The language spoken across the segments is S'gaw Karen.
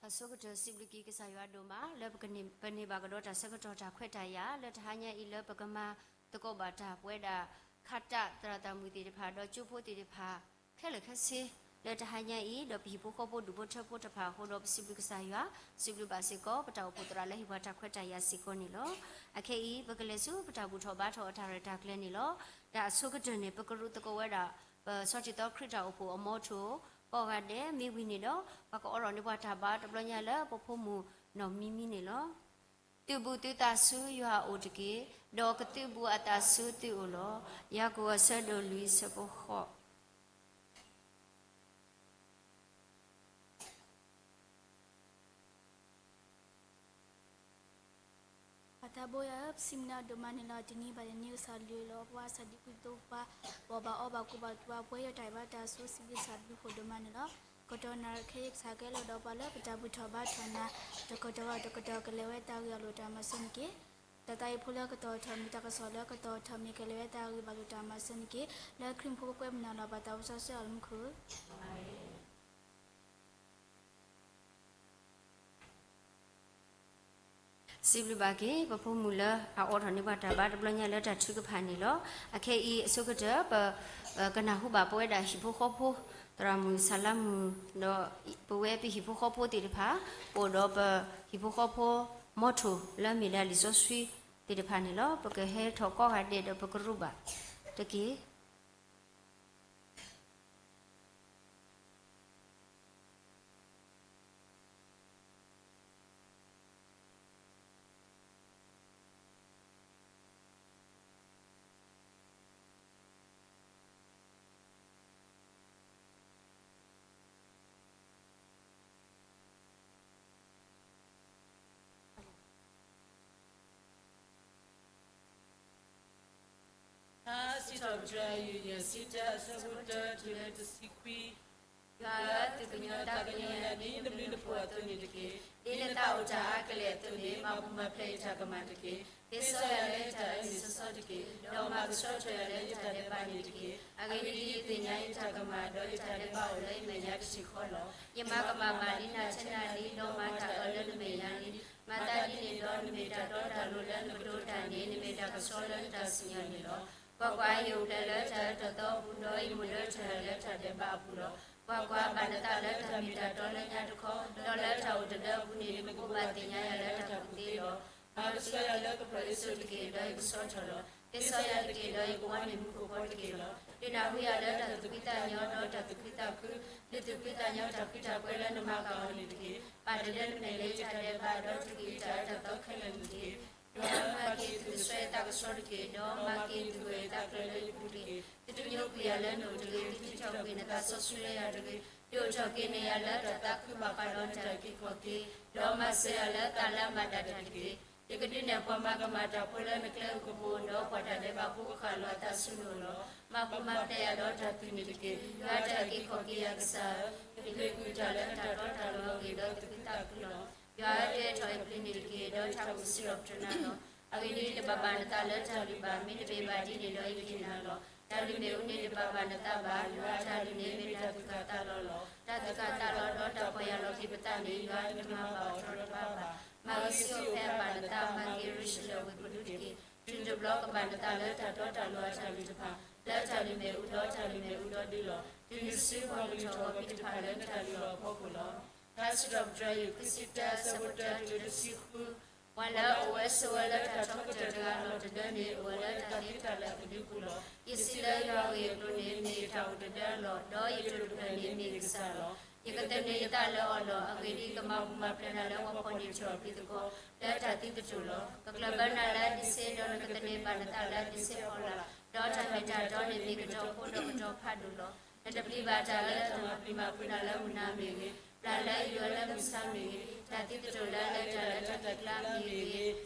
အဆိကတၢၢ်စံးဘျုးက့ၤကစၢ်ယွၤဒိၣ်မး လၢပကန့ၢ်ဘၣ်ကဒီးတၢ်ဆၢကတီၢ်တၢ်ခွဲးတၢ်ယာ် လၢတဟါညါအံၤလၢပကမၤသကိးဘၣ်တၢ်ပဝဲဒၣ် ခးတၢ်သရၣ်သးမုၣ်သ့ၣ်တဖၣ် ဒီးကၠိဖိသ့ၣ်တဖၣ် ခဲလၢာ်ခဲဆ့ လၢတဟါညါအံၤ ဒီးပဟံၣ်ဖိဃီဖိဒူၣ်ဖိထၢဖိတဖၣ်အဃိဒီး ပစံးဘျုးကစၢ်ယွၤ စံးဘျုးဘၣ်စ့ၢ်ကီး ပတၢ်အိၣ်ဖှိၣ်သရၣ်လၢဟ့ၣ်ပှၤတၢ်ခွဲးတၢ်ယာ်စ့ၢ်ကီးန့ၣ်လီၤ. အခဲအံၤ ပကလဲၤဆူပတၢ်ဘူၣ်ထီၣ်ဘါထီၣ်အတၢ်ရဲၣ်တၢ်ကျဲၤန့ၣ်လီၤ. တၢ်အဆိကတၢၢ်န့ၣ် ပကရူးသကိးဝဲဒၣ် ပဆီထံသီခရံာ်တၢ်အိၣ်ဖှိၣ်အမီထိၣ် ကိးဂၤဒဲး မ့ၢ်ဝံၤန့ၣ်ဒီး ပှၤကအိးထီၣ်န့ၢ်ပှၤတၢ်ဘါတဘျီညါလၢပဖိမုၣ်နီၢ်မံမံန့ၣ်လီၤ. သုးဘူးသုသးဆူယွၤအအိၣ်တက့ၢ်, ဒီးကသုးဘူးအသးဆူသုအိၣ်လီၤ. ယၤကိာ်အဆၢဒိၣ်လွံၢ် ဆၢဖိဃိး. ပၢ်သးဘိယွၤဧၢ, ပစံးဘျုးနၤဒိၣ်မးန့ၣ်လီၤ. တနံၤဘၣ်တနံၤ ကစၢ်လုၢ်လီၤပှၤ ကစၢ်ဒုးကူသိးပှၤ, ဘိးဘၣ်အီဘၣ်ကူဘၣ်သိးပှၤ ပဝဲယွၤတၢ်ဘါတၢ်ဆူ စံးဘျုးကစၢ်ဘျုးဖှိၣ်ဒိၣ်မးန့ၣ်လီၤ. ကတီၢ်နၣ်ရံၣ်ခဲအံၤ ကစၢ်ကဲလီၤဒီးပှၤလၢပတၢ်ဘူၣ်ထီၣ်ဘါထီၣ်နၤ, တကတီၢ်တကတီၢ် ကလဲၤဝဲတၢ်ဂ့ၢ်အလိၤတၢ်မၤစၢၤန့ၣ်တက့ၢ်. တၢ်သးအံၤဖိလၢကတီၢ်ထီၣ်မ့ၢ်တၢ်ကစီၣ်လၢကတီၢ်ထီၣ်မ့ၢ် ကလဲၤဝဲတၢ်ဂ့ၢ်ဘၣ်လိာ်တၢ်မၤစၢၤန့ၣ်တက့ၢ်. လၢခရံာ်ဖိပကွဲမုၢ်နၤလီၤ. ပၢ်သးဝံစီဆှံအလၢမူခိၣ် စံးဘျုးဘၣ်က့ၤ ပဖိမုၣ်လၢအအိးထီၣ်န့ၢ်ပှၤတၢ်ဘါတဘျီညါလၢတၢ်ထုကဖၣ်န့ၣ်လီၤ. အခဲအံၤအဆိကတၢၢ် ပကနၢ်ဟူဘၣ်ပဝဲဒၣ်ဟံၣ်ဖိဃီဖိ သရၣ်မုၣ်စၢ်လါမုၣ် ဒီးပဝဲပဟံၣ်ဖိဃီဖိသ့ၣ်တဖၣ် ပအိၣ်ဒီးပဟံၣ်ဖိဃီဖိ မီထိၣ်လၢအမ့ၢ်ဒၣ်လံာ်စီဆှံသ့ၣ်တဖၣ်န့ၣ်လီၤ. ပကဟဲထီၣ်ကိးဂၤဒဲးဒီးပကရူးဘၣ်တက့ၢ်. စံးထီၣ်ပတြၢၤ ယုၢ်ယဲၢ်ဆံတၢ အဆၢဖိတၢတုၤလၢတဆံခွံ. ယွၤဧၢ, သူၣ်ကညီၤသးကညီၤယၤဒ်နဘျုးနဖှိၣ်အသိးန့ၣ်တက့ၢ်. ဒ်နသးအိၣ်တၢ်အါကလဲာ်အသိးန့ၣ် မၤပူၤမၤဖျဲးယတၢ်ကမၣ်တက့ၢ်. သ့စီယၤလၢယတၢ်အၢန့ၣ်စီစီတက့ၢ်, ဒီးမၤကဆှီထီၣ်ယၤလၢယတၢ်ဒဲးဘးန့ၣ်တက့ၢ်. အဂ့ၢ်ဒ်အံၤ, ယသ့ၣ်ညါယတၢ်ကမၣ်, ဒီးယတၢ်ဒဲးဘးအိၣ်လၢယမဲာ်ညါတထံၣ်ဃီလီၤ. ယမၤကမၣ်ဘၣ်ဒ်နၤထဲနၤလံ, ဒီးမၤတၢ်အၢလၢနမဲာ်ညါလံ. မၤသးဒ်န့ၣ်ဒီး, နမ့ၢ်တၢ်တီတၢ်လိၤလၢနကတိၤတၢ်န့ၣ်, နမ့ၢ်တၢ်ကဆှီလၢနတၢ်စံၣ်ညီၣ်န့ၣ်လီၤ. ကွၢ်ကွၢ်, ယအိၣ်ဖျဲၣ်လၢတၢ်အၢတၢ်သီအပူၤ, ဒီးယမိၣ်ဒၢထၢၣ်လၢတၢ်ဒဲးဘးအပူၤလီၤ. ကွၢ်ကွၢ်, ဘၣ်နသးလၢတၢ်မ့ၢ်တၢ်တီလၢညါတခီ, ဒီးလၢတၢ်အိၣ်တဒၢအပူၤန့ၣ် နကဘိးဘၣ်သ့ၣ်ညါယၤလၢတၢ်ကူၣ်သ့လီၤ. မၤကဆှီယၤလၢကဖျီၣ်အ့စိၤတက့ၢ်, ဒီးယကဆှီထီၣ်လီၤ. သ့စီယၤတက့ၢ်, ဒီးယကဝီန့ၢ်မူခိၣ်ဖီတက့ၢ်လီၤ. ဒုးနၢ်ဟူယၤလၢတၢ်သူၣ်ဖှံသးညီ, ဒီးတၢ်သူၣ်ခုသးခု, ဒုးသူၣ်ဖှံသးညီတၢ်ဖံးတၢ်ပှဲၤလၢနမၤကၤအီၤန့ၣ်တက့ၢ်. ပာ်တဒၢနမဲာ်လၢယတၢ်ဒဲးဘး, ဒီးထုးကွံာ်ယတၢ်အၢတၢ်သီခဲလၢာ်န့ၣ်တက့ၢ်. ယွၤဧၢ, မၤက့ၤသူၣ်ကဆှီယသးကဆှီတက့ၢ်, ဒီးမၤက့ၤသူၣ်ဂၢၢ်ယသးကျၢၤလၢယပူၤတက့ၢ်. သုတညိကွံာ်ယၤလၢနအိၣ်တဂ့ၤ, သုထုးထီၣ်ကွံာ်နသးစီဆှံလၢယၤတဂ့ၤ. ဒုးအိးထီၣ်က့ၤန့ၢ်ယၤလၢတၢ်သးခုဘၣ်ဃးဒီးနတၢ်အုၣ်က့ၤခီၣ်က့ၤ, ဒီးမၤစၢၤယၤလၢသးလၢအမၤတၢ်တၢ်တက့ၢ်. ယကဒုးနဲၣ်ပှၤမၤကမၣ်တၢ်ဖိလၢနကျဲအိၣ်ကပိၤ, ဒီးပှၤတၢ်ဒဲးဘးဖိကဃၣ်လီၤအသးဆူနအိၣ်လီၤ. မၤပူၤမၤဖျဲးယၤဒီးတၢ်သွံၣ်န့ၣ်တက့ၢ်. ယွၤတၢ်အုၣ်က့ၤခီၣ်က့ၤယၤကစၢ်ဧၢ, ယပျ့ၤကွံာ်တၢ်လၢနတၢ်တီတၢ်လိၤအဂ့ၢ်, ဒီးသူၣ်ခုသးခုလီၤ. ယွၤဧၢ, ဒုးအဲၣ်ထီၣ်ယပျ့ၤန့ၣ်တက့ၢ်, ဒီးထးခိၣ်စံးထီၣ်ပတြၢၤနၤလီၤ. အဂ့ၢ်ဒ်အံၤ, တဘၣ်ဘၣ်နသးလၢတၢ်လုၢ်ဘၣ်, မ့တမ့ၢ်ဘၣ်ဒ်န့ၣ်ဒီးယကဟ့ၣ်နၤလီၤ. တၢ်လုၢ်မ့ၣ်အူန့ၣ်တဘၣ်ဘၣ်နသးဘၣ်, ယွၤအတၢ်လုၢ်န့ၣ်မ့ၢ်တၢ်သူၣ်ကၢ်သးလီၤလီၤ. တၢ်သူၣ်ကၢ်သးလီၤဒီးတၢ်ပီၢ်ယၢ်လီၤက့ၤပသးန့ၣ်, ယွၤဧၢ, နကမၤဘၣ်အီၤတြီတပါဘၣ်. မၤဂ့ၤဆူအအိၣ်ဖဲအဘၣ်နသး, မၤက့ၤယရူၤၡလ့ၣ်အဝ့ၢ်ကဒုတက့ၢ်. တုၤတဘျီကဘၣ်နသးလၢတၢ်တီတၢ်လိၤအတၢ်လုၢ်တဖၣ်, လၢတၢ်လုၢ်မ့ၣ်အူဒီးတၢ်လုၢ်မ့ၣ်အူဒီဒုလီၤ. တုၤနစုပှၤကလုာ်ထီၣ်ဂီၤဖံးတဖၣ်လၢနတၢ်လုၢ်လီၢ်အဖီခိၣ်လီၤ. ထါစံးထီၣ်ပတြၢၤ ယုၢ်ခံဆံတၢ အဆၢဖိတၢတုၤတဆံဃု. ပှၤလၢအအိၣ်ဝဲဆိးဝဲလၢတၢ်ထီကတၢၢ်တဂၤအလီၢ်တဒၢန့ၣ် အိၣ်ဝဲလၢတၢ်သ့တၢ်လၢအကဒုပူၤလီၤ. ယစံးလၢယွၤအဂ့ၢ်အကျိၤန့ၣ် မ့ၢ်ယတၢ်အိၣ်တဒၢလီၤ. ဒီးယတိာ်တဖျၢၣ်န့ၣ်မ့ၢ်ယကစၢ်လီၤ. ယကသန့ၤယသးလၢအီၤလီၤ. အဂ့ၢ်ဒ်အံၤ, ကမၤပူၤမၤဖျဲးနၤလၢပှၤဖီၣ်န့ၢ်ထီၣ်အပျ့ၤသကိး လၢတၢ်သံသတြိာ်လီၤ. ကကျၢၢ်ဘၢနၤလၢအဒံးဆှၣ်, ဒီးနကသန့ၤဘၣ်နသးလၢအဒံးဆှၣ်ဖီလာ်, ဒီးတၢ်မ့ၢ်တၢ်တီန့ၣ်မ့ၢ်ကတီၤဖိဒီးကတီၤဖးဒိၣ်လီၤ. နတပျံၤဘၣ်တၢ်လၢတၢ်မၤပျံၤမၤဖုးနၤလၢမုၢ်နၤမ့ၢ်ဂ့ၤ, ပျၢ်လၢအယိာ်လၢမုၢ်ဆါမ့ၢ်ဂ့ၤ, တၢ်သံသတြိာ်လၢအလဲၤတၢ်လၢတၢ်ခံး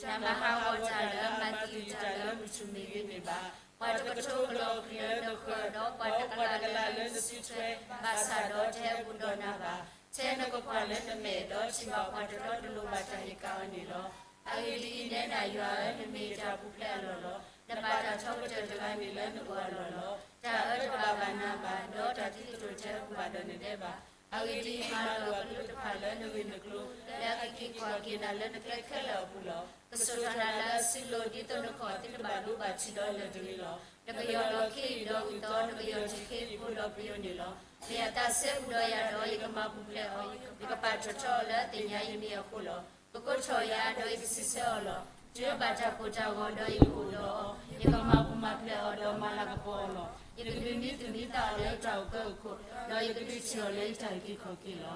ကျါမ့ၢ်ဂ့ၤ, တၢ်မၤဟးဂီၤတၢ်လၢအမၤသံတၢ်လၢမုၢ်ထူၣ်မ့ၢ်ဂ့ၤန့ၣ်ဘၣ်. ပှၤတကထိကလီၤကလံၤလၢနဃၢၤ, ဒီးပှၤတကလးကလးလၢနစုထွဲ, ဘၣ်ဆၣ်ဒီးတဟဲဘူးဒီးနၤဘၣ်. ထဲနကကွၢ်လၢနမဲာ်, ဒီးထံၣ်ဘၣ်ပှၤတတီတလိၤဘၣ်တၢ်ဟ့ၣ်ကၣ်အီၤန့ၣ်လီၤ. အဂ့ၢ်ဒ်အံၤ, နဲဒၣ်ယွၤဧၢ, နမ့ၢ်ယတၢ်ပူၤဖျဲးအလီၢ်လီၤ. နပာ်တၢ်ထီကတၢၢ်တဂၤန့ၣ်လၢနအိၣ်အလီၢ်လီၤ. တၢ်အၢတဘၣ်ဘၣ်နၤဘၣ်, ဒီးတၢ်သံသတြိာ်တဟဲဘူးဘၣ်ဒီးနဒဲးဘၣ်. အဂ့ၢ်ဒ်အံၤ, မၤလိာ်အကလုၢ်တဖၣ်လၢနဂ့ၢ်နကျိၤ, လၢအကက့ၤကွၢ်က့ၤနၤလၢနကျဲခဲလၢာ်အပူၤလီၤ. ကစိာ်ထီၣ်နၤလၢအစုလိၤ, ဒ်သိးနခီၣ်သုတဘၣ်ဒိဘၣ်ထံးဒီးလဲၤတလ့လီၤ. နကယီၢ်လီၤခ့ယုၢ်ဒီးဂုၢ်သီ, နကယီၢ်ထံၣ်ခ့ယုၢ်ဖိဒီးပယိၤန့ၣ်လီၤ. မ့ၢ်အသးစဲဘူးဒီးယၤဒီး ယကမၤပူၤဖျဲးအီၤ, ယကပာ်ထီၣ်ထီအီၤလၢအသ့ၣ်ညါအံၤမ့ၢ်အဃိလီၤ. ကကိးထီၣ်ယၤဒီးယကစံးဆၢအီၤလီၤ. တုၤအဘၣ်တၢ်ကိၢ်တၢ်ဂီၤဒီးယကအိၣ်ဒီးအီၤ, ယကမၤပူၤမၤဖျဲးအီၤဒီးမၤလၤကပီၤအီၤလီၤ. ယကဒုးမံသူၣ်မံသးအီၤလၢယတၢ်အိၣ်ကၢအိၣ်ခိၣ်, ဒီးယကဒုးထံၣ်အီၤလၢယတၢ်အုၣ်က့ၤခီၣ်က့ၤလီၤ.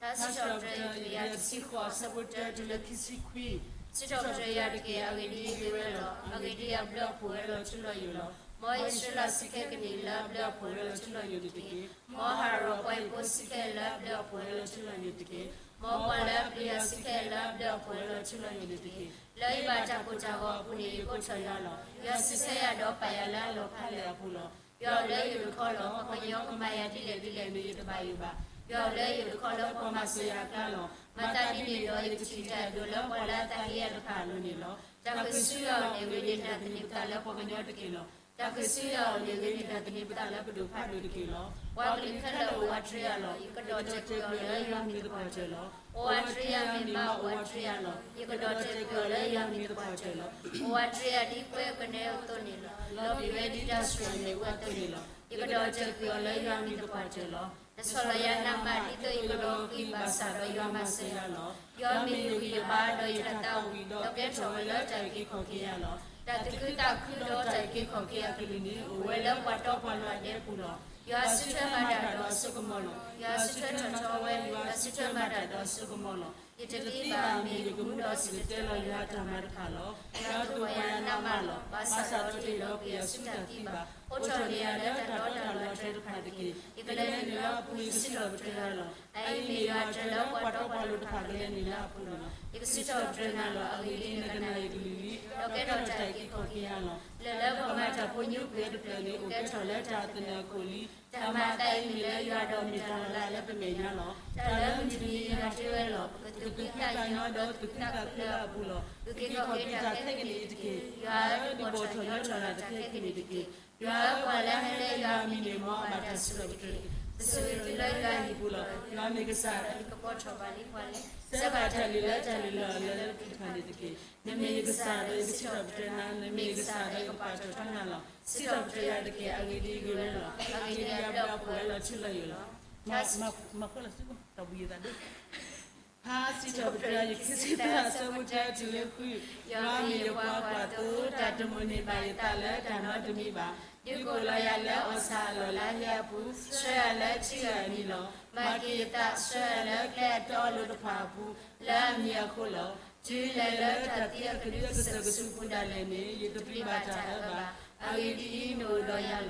ထါစံးထီၣ်ပတြၢၤ တကယၤတဆံဃိး အဆၢဖိတၢတုၤလၢခံဆံခွံ. စံးထီၣ်ပတြၢၤယၤတက့ၢ်. အဂ့ၢ်ဒ်အံၤ, ဂ့ၤဝဲလီၤ. အဂ့ၢ်ဒ်အံၤ, အဘျုးအဖှိၣ်ဝဲလီၤထူလီၤယိာ်လီၤ. မ်အံၣ်စရ့လးစံးခဲကနံၣ်အံၤလၢအဘျုးအဖှိၣ်ဝဲလီၤထူလီၤယိာ်န့ၣ်တက့ၢ်. မ်အဟရိၣ်ပှၤဟံၣ်ဖိစံးခဲအံၤလၢအဘျုးအဖှိၣ်ဝဲလီၤထူလီၤယိာ်တက့ၢ်. မ်ပှၤလၢအပျံၤယၤစံးခဲအံၤလၢအဘျုးအဖှိၣ်ဝဲလီၤထူလီၤယိာ်န့ၣ်တက့ၢ်. လၢယဘၣ်တၢ်ကိၢ်တၢ်ဂီၤအပူၤန့ၣ် ယကိးထီၣ်ယၤလီၤ. ယွၤစံးဆၢယၤဒီးပာ်ယၤလၢအလီၢ်ဖးလဲၢ်အပူၤလီၤ. ယွၤအိၣ်လၢယအိၣ်တခီလီၤ. ပှၤကညီကမၤယၤဒ်လဲၣ်ဒ်လဲၣ်န့ၣ် ယတဘၣ်ယိၣ်ဘၣ်. ယွၤအိၣ်လၢယအိၣ်တခီလၢပှၤမၤစၢၤယၤအကျါလီၤ. မၤသးဒ်န့ၣ်ဒီး ယကထံၣ်တၢ်ဒိးလၢပှၤလၢအသးဟ့ယၤတဖၣ်အလိၤန့ၣ်လီၤ. တၢ်ဃ့ၢ်ဆူယွၤအအိၣ်န့ၣ် ဂ့ၤန့ၢ်တၢ်သန့ၤပသးလၢပှၤကညီတက့ၢ်လီၤ. တၢ်ဃ့ၢ်ဆူယွၤအအိၣ်န့ၣ် ဂ့ၤန့ၢ်တၢ်သန့ၤပသးလၢပဒိၣ်ဖးဒိၣ်တက့ၢ်လီၤ. ပှၤကလုာ်ခဲလၢာ်အိၣ်ဝးတရံးယၤလီၤ. ယကဒီၣ်တဲာ်ကွံာ်အီၤလၢယွၤမ့ၢ်သပှၢ်တၢၢ်လီၤ. အိၣ်ဝးတရံးယၤမ့ၢ်မး အိၣ်ဝးတရံးယၤလီၤ. ယကဒီၣ်တဲာ်ကွံာ်အီၤလၢယွၤမ့ၢ်သပှၢ်တၢၢ်လီၤ. အိၣ်ဝးတရံးယၤဒ်ကွဲကနဲအသိးန့ၣ်လီၤ. လီၤဘံၣ်ဝဲဒ်တၢ်စူၤအမ့ၢ်အူအသိးန့ၣ်လီၤ. ယကဒီၣ်တဲာ်ကွံာ်အီၤလၢယွၤမ့ၢ်သပှၢ်တၢၢ်လီၤ. နဆီၣ်လီၤယၤနးမး ဒ်သိးယကလီၤဃံၤဘၣ်ဆၣ်ဒီးယွၤမၤစၢၤယၤလီၤ. ယွၤမ့ၢ်ယဂံၢ်ယဘါဒီးယတၢ်သးဝံၣ်ဒီးကဲထီၣ်ဝဲလၢတၢ်အုၣ်က့ၤခီၣ်က့ၤယၤလီၤ. တၢ်သကုၤသးခုဒီးတၢ်အုၣ်က့ၤခီၣ်က့ၤအကလုၢ်န့ၣ် အိၣ်ဝဲလၢပှၤတီပှၤလိၤအဒဲပူၤလီၤ. ယွၤစုထွဲမၤတၢ်ဒီးအစိကမီၤလီၤ. ယွၤစုထွဲထီၣ်ထီဝဲ, ယွၤစုထွဲမၤတၢ်ဒီးအစိကမီၤလီၤ. ယတသံဘၣ် မ့ၢ်ယကမူဒီးစံၣ်တဲၤတဲလီၤယွၤအတၢ်မၤတဖၣ်လီၤ. ယွၤကတိၤပာ်ယၤနးမးလီၤ. ဘၣ်ဆၣ်ဒီးတဟ့ၣ်လီၤကွံာ်ယၤဆူတၢ်သံဘၣ်. အိးထီၣ်န့ၢ်ယၤလၢတၢ်တီတၢ်လိၤအတြဲၤတဖၣ်တက့ၢ်. ယကလဲၤနုာ်လၢအပူၤ ယကစံးထီၣ်ပတြၢၤယၤလီၤ. အအံၤမ့ၢ်ယွၤအတြဲၤလၢပှၤတီပှၤလိၤတဖၣ်ကလဲၤနုာ်လၢအပူၤန့ၣ်လီၤ. ယကစံးထီၣ်ပတြၢၤနၤလီၤ. အဂ့ၢ်ဒ်အံၤ, နကနာ်ယကလုၢ်လံ, ဒီးကဲထီၣ်တၢ်အုၣ်က့ၤခီၣ်က့ၤယၤလီၤ. လၢၢ်လၢပှၤမၤတၢ်ဖိညိကွံာ်အတဖျၢၣ်န့ၣ် အိၣ်ကဲထီၣ်လၢတၢ်အသနၢၣ်အခိၣ်လံ. တၢ်မၤအသးအံၤမ့ၢ်လၢယွၤဒီးမ့ၢ်တၢ်လီၤလးလၢပမဲာ်ညါလီၤ. တၢ်လၢမုၢ်တနံၤယွၤတ့ဝဲလီၤ. ပကသူၣ်ဖှံသးညီဒီးသူၣ်ဖှံသးခုလၢအပူၤလီၤ. အုၣ်က့ၤခီၣ်က့ၤတၢ်ခဲကနံၣ်အံၤတက့ၢ်. ယွၤဧၢ, ဒုးဘီၣ်ထီၣ်ညီထီၣ်တၢ်ခဲကနံၣ်တက့ၢ်. ယွၤဧၢ, ပှၤလၢအဟဲလၢယွၤအမံၤန့ၣ် မ်အဘၣ်တၢ်စံးထီၣ်ပတြၢၤတက့ၢ်. ပစိာ်ဂ့ၤသုလၢယွၤအဟံၣ်ပူၤလီၤ. ယွၤမ့ၢ်ကစၢ်ဒီးယကပိာ်ထီၣ်ဘၣ်လံပှၤလဲၣ်. စဲဘၣ်တၢ်လုၢ်လၢတၢ်လုၢ်လီၤအလၢလၢပှၤတဖၣ်န့ၣ်တက့ၢ်. နမ့ၢ်ယကစၢ်ဒီးယကစံးထီၣ်ပတြၢၤနၤ, နမ့ၢ်ယကစၢ်ဒီးယကပာ်ထီၣ်ထီနၤလီၤ. စံးထီၣ်ပတြၢၤယၤတက့ၢ်. အဂ့ၢ်ဒ်အံၤ, ဂ့ၤဝဲလီၤ. အဂ့ၢ်ဒ်အံၤ, အဘျုးအဖှိၣ်ဝဲလီၤထူလီၤယိာ်လီၤ. မၤဃုလီၤဆူတၢ်ဘှံးယသးဒိၣ် ဖါစံးထီၣ်ပတြၢၤ ခံဆံသၢ အဆၢဖိတၢတုၤလၢဃု. ယွၤမ့ၢ်ယပှၤကွၢ်သိ, တၢ်တမိၣ်န့ၢ်ဘၣ်ယသးလၢတၢ်နီတမံၤဘၣ်. ဒုးကိးလီၤယၤလၢအီၣ်ဆၣ်အလီၢ်လၢအဟဲအပူၤ, ဆှၢယၤလၢထံဂၢၢ်အနံၤလီၤ. မၤက့ၤယသးဆှၢယၤလၢကျဲအတီအလိၤတဖၣ်အပူၤ, လၢအမံၤအဃိလီၤ. တုၤလဲၤလၢတၢ်သံအကဒုကစၢၢ်ကဆူးပူၤဒၣ်လဲာ်န့ၣ်, ယတပျံၤဘၣ်တၢ်အၢဘၣ်. အဂ့ၢ်ဒ်အံၤ, နအိၣ်ဒီးယၤလီ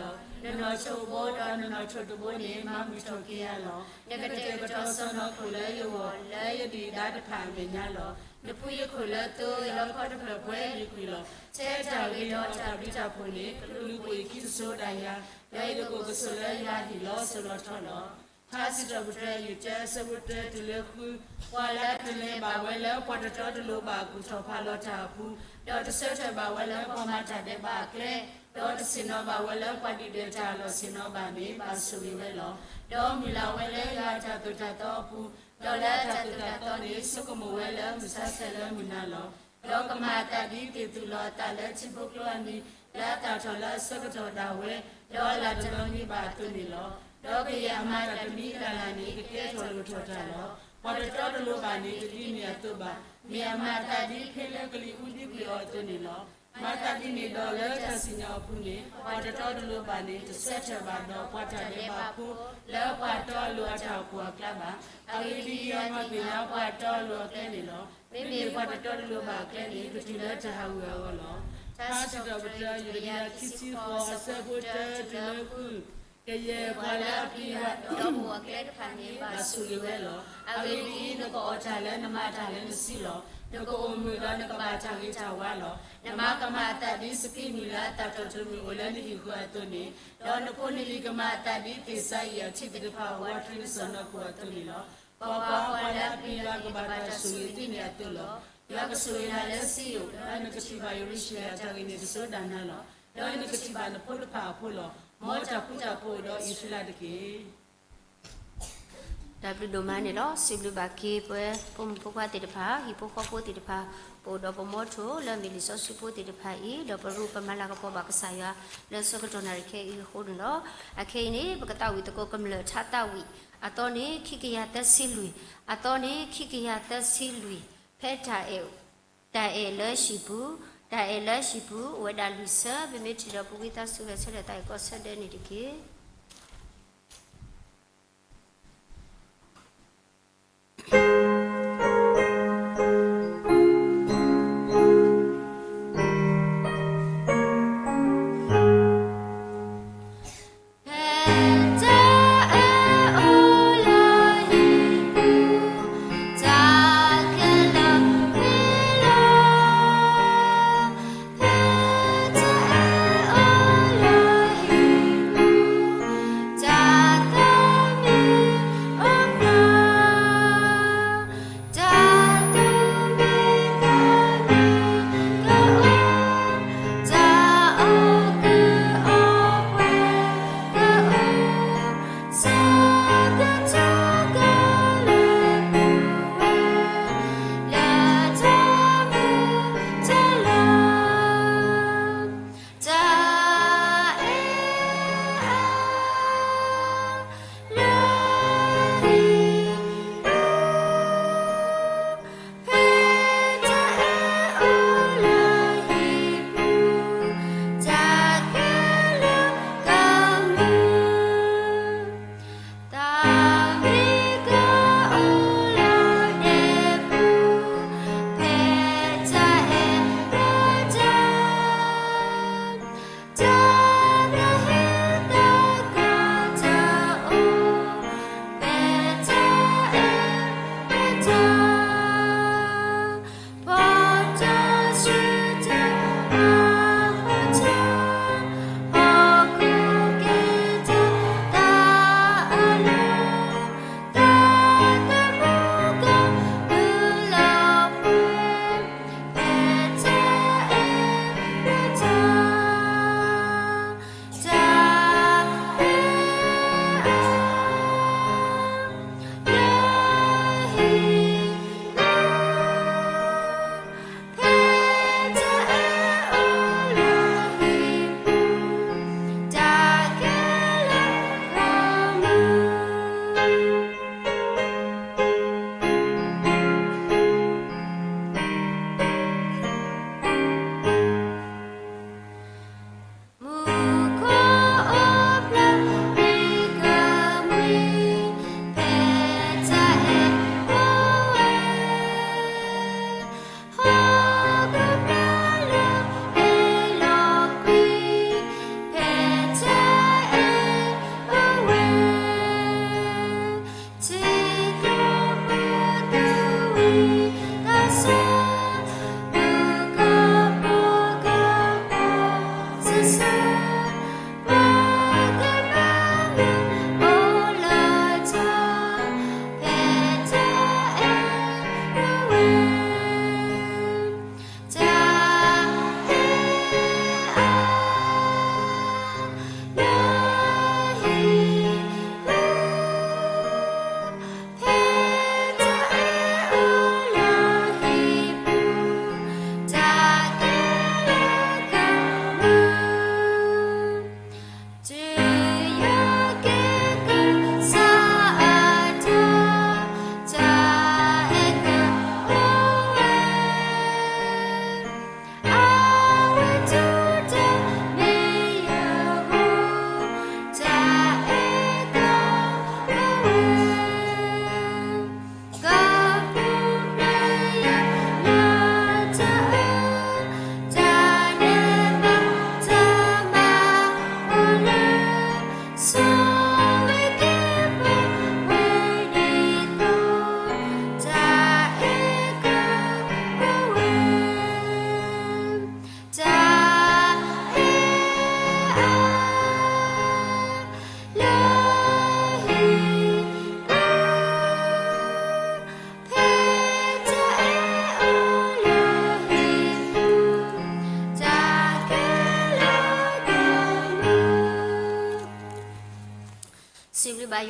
ၤ. နနီၣ်ထိးဘိဒီးနနီၣ်ထိးတဘိန့ၣ် မၤမုာ်ထီၣ်က့ၤယၤလီၤ. နကတဲာ်ကတီၤစီၢ်နီၤခိၣ်လၢယဂီၢ်, လၢယဒုၣ်ယဒါတဖၣ်အမဲာ်ညါလီၤ. နဖှူယခိၣ်လၢသိ, ယလီခီတဖျၢၣ်ပှဲၤလံကွံာ်လီၤ. ထဲတၢ်ဂ့ၤဒီးတၢ်ဘျုးတၢ်ဖှိၣ်န့ၣ်, ကလူၤပိာ်ယခံတစိၤဒၣ်ယၤ, ဒီးယကကိးကဆိးလၢယွၤအဟံၣ်လီၤစိၤလီၤထီလီၤ. ထါစံးထီၣ်ပတြၢၤ ယုၢ်တၢ အဆၢဖိတၢတုၤလၢဃု. ပှၤလၢအတလဲၤဘၣ်ဝဲလၢပှၤတတီတလိၤဘၣ်အကူၣ်ထီၣ်ဖးလီၤတၢ်အပူၤ, ဒီးတဆၢထၢၣ်ဘၣ်ဝဲလၢပှၤမၤတၢ်ဒဲးဘးအကျဲ, ဒီးတဆ့ၣ်နီၤဘၣ်ဝဲလၢပှၤဒုၣ်ဒွဲၣ်တၢ်အလီၢ်ဆ့ၣ်နီၤဘၣ်န့ၣ်, ဘၣ်ဆိၣ်ဂ့ၤဝဲလီၤ. ဒီးမုၢ်လၢ်ဝဲလၢယွၤအတၢ်သိၣ်တၢ်သီအပူၤ, ဒီးလၢအတၢ်သိၣ်တၢ်သီန့ၣ် ဆိကမိၣ်ဝဲလၢမုၢ်ဆါဆဲးလၢမုၢ်နၤလီၤ. ဒီးကမၤအသးဒ်သ့ၣ်သူၣ်လီၤအသးလၢထံဖိကျိအနံၤ, လၢအသၣ်ထီၣ်လၢအဆၢကတီၢ်ဒၣ်ဝဲ, ဒီးအလၣ်တလီၤန့ၢ်ဘၣ်အသိးန့ၣ်လီၤ. ဒီးကယဲၢ်အမၤတၢ်တမံၤလၢ်လၢ်န့ၣ် ကကဲထီၣ်လိၣ်ထီၣ်တၢ်လီၤ. ပှၤတတီတလိၤဘၣ်န့ၣ် တဒ်န့ၣ်အသိးဘၣ်. မ့ၢ်အမၤအသးဒ်ဖ့လၢကလံၤအူဒံကွံာ်အီၤအသိးန့ၣ်လီၤ. မၤသးဒ်န့ၣ်ဒီးလၢတၢ်စံၣ်ညီၣ်အပူၤန့ၣ်, ပှၤတတီတလိၤဘၣ်န့ၣ် တဆၢထၢၣ်ဘၣ်ဒီးပှၤတၢ်ဒဲးဘးဖိ လၢပှၤတီအလိၤအတၢ်အိၣ်ဖှိၣ်အကျါဘၣ်. အဂ့ၢ်ဒ်အံၤ, ယွၤမၤသ့ၣ်ညါပှၤတီအလိၤအကျဲန့ၣ်လီၤ. မ့မ့ၢ်ပှၤတတီတလိၤဘၣ်အကျဲန့ၣ် ကတုၤလၢတၢ်ဟးဂူာ်အဂီၢ်လီၤ. ထါစံးထီၣ်ပတြၢၤ ယုၢ်တကယၤခံဆံဃိး အဆၢဖိတၢတုၤလၢဃု. ကယဲၢ်ပှၤလၢအပျံၤယွၤ ဒီးအိၣ်အကျဲတဖၣ်န့ၣ် ဘၣ်ဆိၣ်ဂ့ၤဝဲလီၤ. အဂ့ၢ်ဒ်အံၤ, နကအီၣ်တၢ်လၢနမၤတၢ်လၢနစုလီၤ. နကအိၣ်မုာ်ဒီးနကဘၣ်တၢ်ဂ့ၤတၢ်ဝါလီၤ. နမါကမၤအသးဒ်စပံးမုၢ်လၢအသၣ်ထီၣ်တမုၢ်အိၣ်လၢနဟံၣ်ဃီအသိးန့ၣ်, ဒီးနဖိနလံၤကမၤအသးဒ်သ့ၣ်စၤယံးအထံသ့ၣ်တဖၣ်အိၣ်ဝးတရံးနစီၢ်နီၤခိၣ်အသိးန့ၣ်လီၤ. ကွၢ်ကွၢ်, ပှၤလၢအပျံၤယွၤကဘၣ်တၢ်ဆိၣ်ဂ့ၤသုန့ၣ်အသိးလီၤ. ယွၤကဆိၣ်ဂ့ၤနၤလၢစံယိၣ်, ဒီးနကထံၣ်ဘၣ်ယရူၤၡလ့ၣ်အတၢ်ဂ့ၤန့ၣ်တစိၤဒၣ်နၤလီၤ. ဒီးနကထံၣ်ဘၣ်နဖိတဖၣ်အဖိလီၤ. မ်တၢ်ဃူတၢ်ဖိးအိၣ်ဒီးအံၣ်စရ့လးတက့ၢ်. တၢ်ဘျုးဒိၣ်မးန့ၣ်လီၤ. စံးဘျုးဘၣ်က့ၤပဝဲဖိမုၣ်ဖိခွါသ့ၣ်တဖၣ်, ဟံၣ်ဖိဃီဖိသ့ၣ်တဖၣ်, ပအိၣ်ဒီးပမီထိၣ်လၢမ့ၢ်လံာ်စီဆှံဖိသ့ၣ်တဖၣ်အံၤ, ဒီးပရူပမၤလၤကပီၤဘၣ်ကစၢ်ယွၤလၢဆၢကတီၢ်နၣ်ရံၣ်ခဲအံၤအဃိန့ၣ်လီၤ. အခဲအံၤန့ၣ် ပကသးဝံၣ်သကိးကမျၢၢ်ထါသးဝံၣ်, အသီန့ၣ် ခံကယၤသၢဆံလွံၢ်, အသီန့ၣ် ခံကယၤသၢဆံလွံၢ်, ဖဲတၢ်အဲၣ် တၢ်အဲၣ်လၢဟံၣ်ပူၤ, တၢ်အဲၣ်လၢဟံၣ်ပူၤ အိၣ်ဝဲဒၣ်လွံၢ်ဆၢ, ပမ့ၢ်ထံၣ်ဒီးပဝံသးစူၤဂဲၤဆၢထၢၣ်သးအံၤကီးဆၢဒဲးန့ၣ်တက့ၢ်.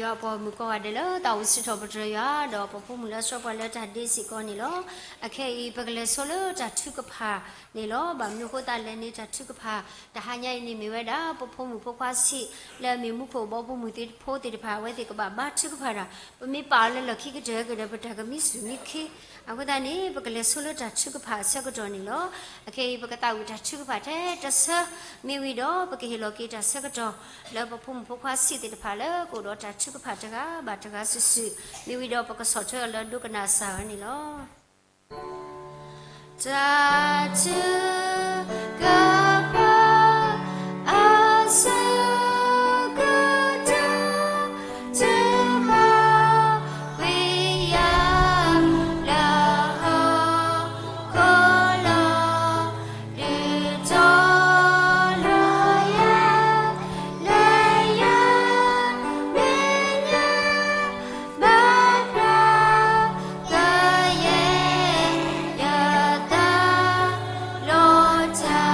ယွၤအပှၤဂီၢ်မုၢ်ကိးဂၤဒဲးလၢတၢ်အိၣ်စ့ၢ်ကီးပတြၢၤယွၤ ဒီးပဖိမုၣ်လၢအဆှၢပှၤလၢတၢ်ဒ့စ့ၢ်ကီးန့ၣ်လီၤ. အခဲအံၤ ပကလဲၤဆိလၢတၢ်ထုကဖၣ်န့ၣ်လီၤ. ဘၣ်မနုၤအဃိသတးလဲၣ်န့ၣ် တၢ်ထုကဖၣ် တဟါညါအံၤန့ၣ်မ့ၢ်ဝဲဒၣ် ပဖိမုၣ်ဖိခွါဆံး လၢအမ့ၢ်မူခိၣ်ဘီဖိမုၣ်သ့ၣ်တဖၣ် အဝဲသ့ၣ်ကဘၣ်ဘါထုကဖၣ်တၢ်, ပမ့ၢ်ပာ်အီၤလၢလီၢ်ခံကတၢၢ်ကဒီး ပတၢ်ကမံဆူၣ်မံခ့ အဃိသတးန့ၣ် ပကလဲၤဆိလၢတၢ်ထုကဖၣ်အဆၢကတီၢ်န့ၣ်လီၤ. အခဲအံၤ ပကသးဝံၣ်တၢ်ထုကဖၣ်ထဲတဆၢ, မ့ၢ်ဝံၤဒီး ပကဟ့ၣ်လီၤက့ၤတၢ်ဆၢကတီၢ် လၢပဖိမုၣ်ဖိခွါဆံးသ့ၣ်တဖၣ်လၢကအိၣ်ဒီးတၢ်ထုကဖၣ်တဂၤဘၣ်တဂၤစုာ်စုာ်, မ့ၢ်ဝံၤဒီး ပကဆီၣ်ထွဲအီၤလၢဒိကနၣ်စၢ်အီၤန့ၣ်လီၤ. တၢ်ထုကဖၣ်အဆၢကတီၢ်, တုၤမၤဝံၤယၤလၢဟီၣ်ခိၣ်လီၤ, ဒုးတီလၢယၤ, လၢယၤမဲာ်ညါ ဘၣ်ဖျါကယဲၢ်ယသးလိတၢ်,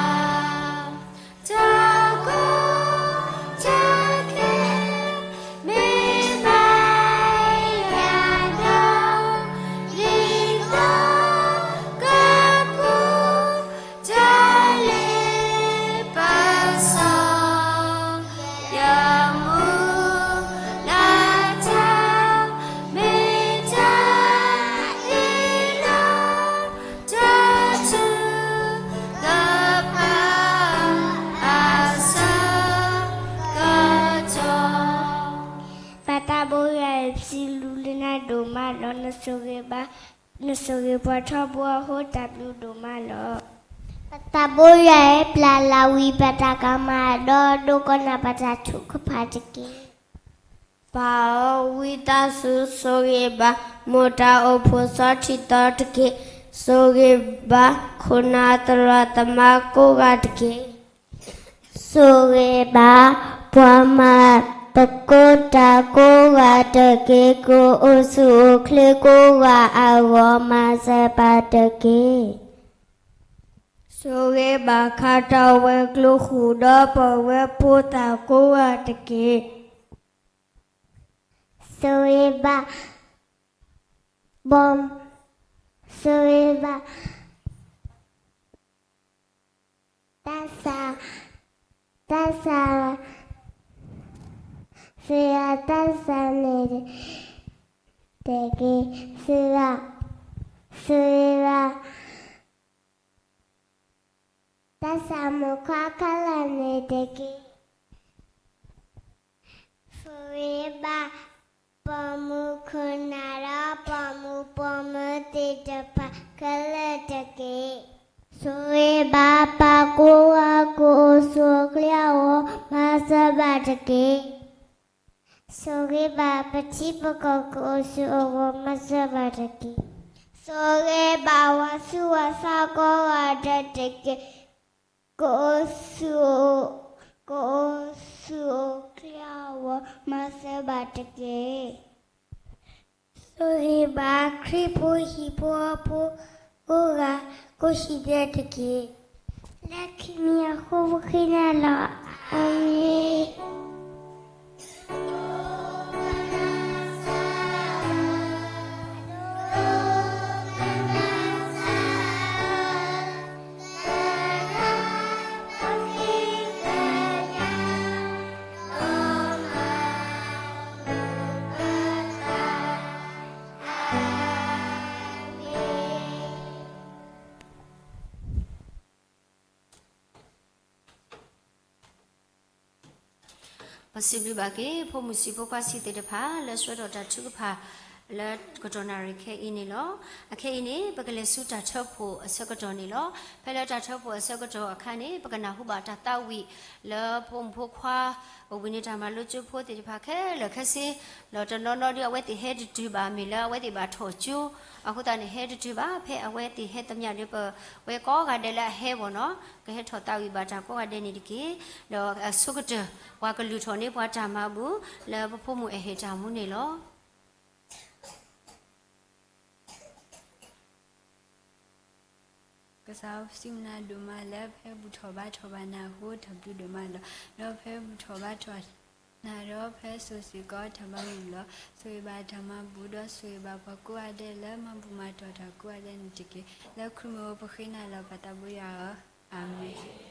တၢ်ကီတၢ်ခဲ မ့ၢ်ဘၣ်ယၤဒီး ဒ်သိးကပူၤ တၢ်လ့ပစီ ယမူလၢတၢ် မ့ၢ်တၢ်အ့ၣ်လိာ် တၢ်ထုကဖၣ်အဆၢကတီၢ်. ပတၢ်ဘိယွၤအံၤ ပစံးဘျုးနၤဒိၣ်မးလီၤ. နဆိၣ်ဂ့ၤဘၣ်, နဆိၣ်ဂ့ၤပှၤထီဘိအဃိ တၢ်ဘျုးဒိၣ်မးလီၤ. ပတၢ်ဘိယွၤအံၤ ပျၢ်လီၤဝံၤ ပတၢ်ကမၣ်ဒီး ဒိကနၣ်ပတၢ်ထုကဖၣ်တက့ၢ်. ပၢ်ဧၢ, ဝံသးစူၤဆိၣ်ဂ့ၤဘၣ် မိၢ်တၢ်အိၣ်ဖှိၣ်စီၤထံသီတက့ၢ်. ဆိၣ်ဂ့ၤဘၣ် ခိၣ်နၢ်သရၣ်သမါကိးဂၤတက့ၢ်. ဆိၣ်ဂ့ၤဘၣ် ပှၤမၤသကိးတၢ်ကိးဂၤတက့ၢ်. ကအိၣ်ဆူၣ်အိၣ်ချ့ကိးဂၤအဂီၢ် မၤစၢၤပၢ်တက့ၢ်. ဆိၣ်ဂ့ၤဘၣ် ခးတၢ်ဝဲၤကျိၤဃုာ်ဒီး ပဝဲဖိသၣ်ကိးဂၤတက့ၢ်. ဆိၣ်ဂ့ၤဘၣ် ဘီ, ဆိၣ်ဂ့ၤဘၣ် တၢ်ဆါ, တၢ်ဆါ, စံးဘျုးတၢ်ဆါန့ၣ်တက့ၢ်. စံးဘျုး, စံးဘျုး တၢ်ဆါမူခွါခဲလၢာ်န့ၣ်တက့ၢ်. ဆိၣ်ဂ့ၤဘၣ် ပိာ်မုၣ်ခိၣ်နၢ်ဒီး ပိာ်မုၣ်ပိာ်မၢၤသ့ၣ်တဖၣ်ခဲလၢာ်တက့ၢ်. ဆိၣ်ဂ့ၤဘၣ် ပၢ်ကိးဂၤ ကအိၣ်ဆူၣ်အိၣ်ချ့အဂီၢ် မၤစၢၤဘၣ်တက့ၢ်. ဆိၣ်ဂ့ၤဘၣ် ပထံပကီၢ် ကအိၣ်ဆူၣ်အိၣ်ချ့အဂီၢ် မၤစၢၤဘၣ်တက့ၢ်. ဆိၣ်ဂ့ၤဘၣ် ပှၤဆူးပှၤဆါကိးဂၤဒဲးတက့ၢ်. ကအိၣ်ဆူၣ်အိၣ်, ကအိၣ်ဆူၣ်အိၣ်ချ့အဂီၢ် မၤစၢၤဘၣ်တက့ၢ်. ဆိၣ်ဂ့ၤဘၣ် ခရံာ်ဖိဟံၣ်ဖိဃီဖိ ကိးဂၤကိးဟံၣ်ဒဲးတက့ၢ်. လၢခံမံၤအဃိ ပဃ့နၤလီၤ. အၤမ့ၣ်. ပစံးဘျုးဘၣ်က့ၤ ဖိမုၣ်ဆံးဖိခွါဆံးသ့ၣ်တဖၣ် လၢဆှၢထီၣ်တၢ်ထုကဖၣ် လၢကတီၢ်နၣ်ရံၣ်ခဲအံၤန့ၣ်လီၤ. အခဲအံၤန့ၣ် ပကလဲၤဆူတၢ်ထၢဖှိၣ်အဆၢကတီၢ်န့ၣ်လီၤ. ဖဲလၢတၢ်ထၢဖှိၣ်အဆၢကတီၢ်အခါန့ၣ် ပကနၢ်ဟူဘၣ်တၢ်သးဝံၣ် လၢဖိမုၣ်ဖိခွါ အိၣ်ဘှံးနံၤတၢ်မၤလိကၠိဖိသ့ၣ်တဖၣ်ခဲလၢာ်ခဲဆ့, ဒီးတနီၤနီၤဒီး အဝဲသ့ၣ်ဟဲတတုၤဘၣ် မ့ၢ်လၢအဝဲသ့ၣ်ဘၣ်ထီၣ်ကၠိ, အဃိသတးန့ၣ် ဟဲတတုၤဘၣ်. ဖဲအဝဲသ့ၣ်ဟဲသမျၣ်ဒီး ပဝဲကိးဂၤဒဲးလၢအဟဲဘၣ်နီၤ ကဟဲထီၣ်သးဝံၣ်ဘၣ်တၢ်ကိးဂၤဒဲးန့ၣ်တက့ၢ်. ဒီးအဆိကတၢၢ် ပှၤကလုၢ်ထီၣ်န့ၢ်ပှၤတၢ်မၤဘူၣ် လၢပဖိမုၣ်အဟ့ၣ်တၢ်မူန့ၣ်လီၤ. ကစၢ်ဧၢ ပစံးဘျုးနၤဒိၣ်မးလၢ ဖဲဘူၣ်ထီၣ်ဘါထီၣ်ဘၣ်နၤအဃိ တၢ်ဘျုးဒိၣ်မးလီၤ. ဒီးဖဲဘူၣ်ထီၣ်ဘါထီၣ် နၤဒီးဖဲစိၤစ့ၢ်ကီးတၢ်ဘၣ်မုာ်လီၤ. ဆိၣ်ဂ့ၤဘၣ်တၢ်မၤဘူၣ်ဒီးဆိၣ်ဂ့ၤဘၣ်ပှၤကိးဂၤဒဲးလၢမၤဘူၣ်မၤတီၢ်တၢ်ကိးဂၤဒဲးန့ၣ်တက့ၢ်. လၢခရံာ်မ့ၢ်ပဃ့နၤလၢပှၤသးဘိယွၤဧၢ, အၤမ့ၣ်.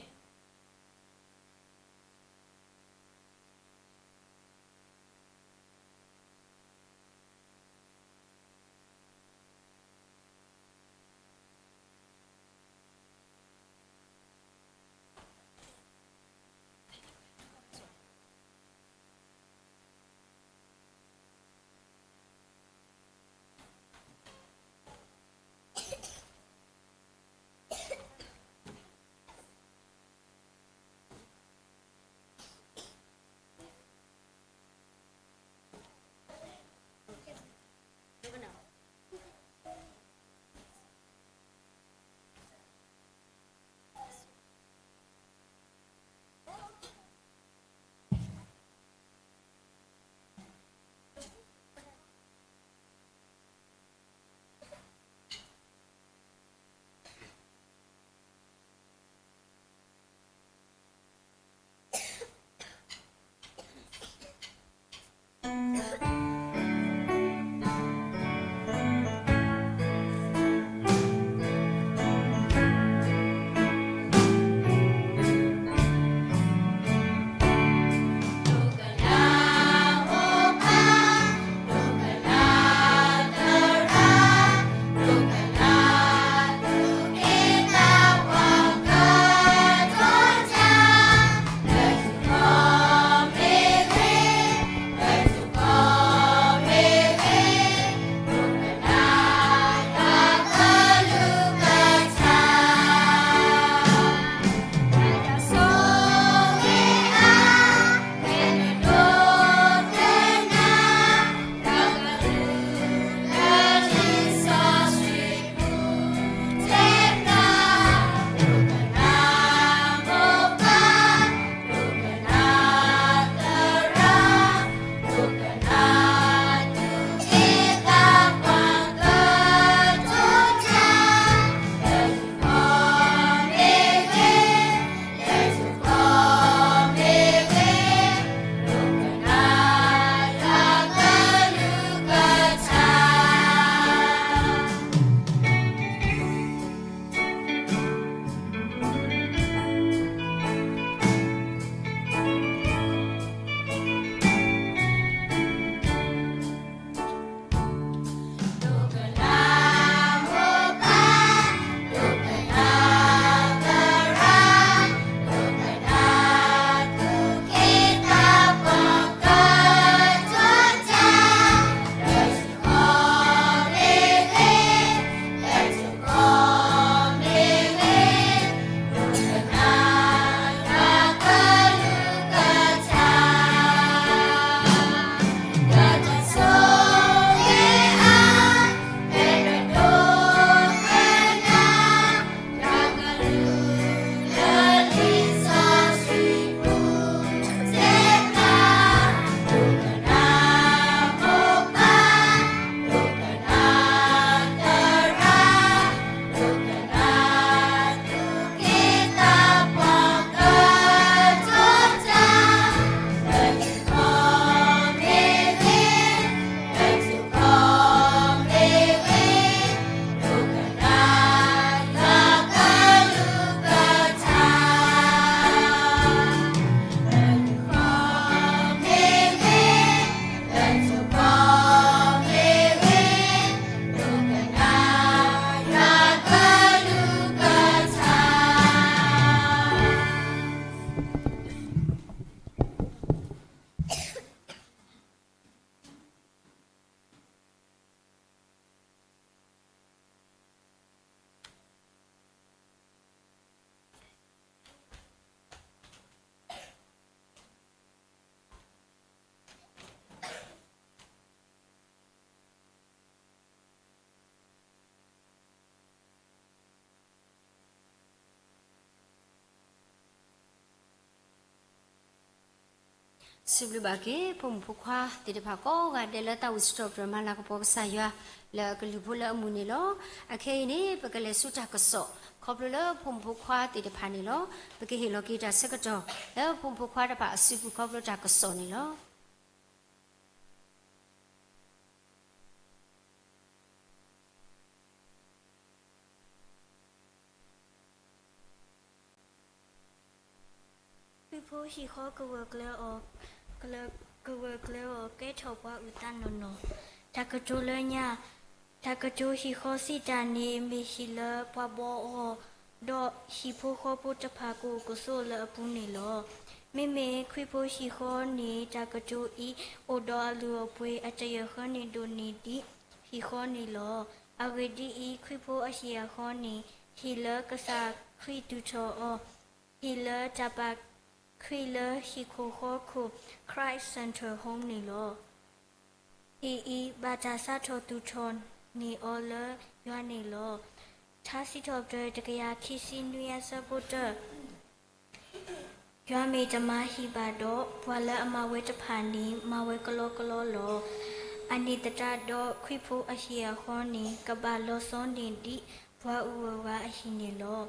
စံးဘျုးဘၣ်က့ၤ ဖိမုၣ်ဖိခွါသ့ၣ်တဖၣ်ကိးဂၤဒဲးလၢတၢ်အိၣ်စံးထီၣ်ပတြၢၤမၤလၤကပီၤကစၢ်ယွၤ လၢအကလုၢ်ဖိလၢအမုာ်န့ၣ်လီၤ. အခဲအံၤန့ၣ် ပကလဲၤဆူတၢ်ကစီၣ် ခီဖျိလၢဖိမုၣ်ဖိခွါသ့ၣ်တဖၣ်န့ၣ်လီၤ. ပကဟ့ၣ်လီၤက့ၤတၢ်ဆၢကတီၢ် လၢဖိမုၣ်ဖိခွါတဖၣ်အစုပူၤခီဖျိတၢ်ကစီၣ်န့ၣ်လီၤ. ခရံာ်ဖိဟံၣ်ဃီကဂၢၢ်ကျၢၤအီၤ, ကဂၢၢ်ကျၢၤအီၤကဲထီၣ်ပှၤအုၣ်သးနီၢ်နီၢ်, တၢ်ကတိၤလၢညါ, တၢ်ကတိၤဟံၣ်ဃီစံးတၢ်န့ၣ် မ့ၢ်ဟံၣ်လၢပှၤဘီအီၤ, ဒီးဟံၣ်ဖိဃီဖိတဖၣ်ကအိၣ်ကဆိးလၢအပူၤန့ၣ်လီၤ. မ့မ့ၢ်ခရံာ်ဖိဟံၣ်ဃီန့ၣ် တၢ်ကတိၤအံၤ အိၣ်ဒီးအလုၢ်အပှ့ၤ အတယၢၢ်ဃၢန့ၢ်ဒိၣ်န့ၢ်ဒံးဟံၣ်ဃီန့ၣ်လီၤ. အဂ့ၢ်ဒ်အံၤ, ခရံာ်ဖိအဟံၣ်အဃီန့ၣ် ဟံၣ်လၢကစၢ်ခရံာ်သူၣ်ထီၣ်အီၤ, ဟံၣ်လၢတၢ်ပာ်ခရံာ်လၢဟံၣ်ခိၣ်ဃီခိၣ် Christ Central Home န့ၣ်လီၤ. ဟံၣ်အံၤဘၣ်တၢ်စးထီၣ်သူၣ်ထီၣ်န့ၢ်အီၤလၢယွၤန့ၣ်လီၤ. ထါစံးထီၣ်ပတြၢၤ တကယၤခံဆံနွံ အဆၢဖိတၢ, ယွၤမ့ၢ်တမၤဟံၣ်ဘၣ်ဒီး, ပှၤလၢအမၤဝဲတဖၣ်န့ၣ် မၤဝဲကလီကလီလီၤ. အန့ၣ်သတးဒီးခရံာ်ဖိအဟံၣ်အဃီန့ၣ် ကဘၣ်လီၤဆီန့ၢ်ဒံးပှၤအုၣ်အဂၤအဟံၣ်န့ၣ်လီၤ.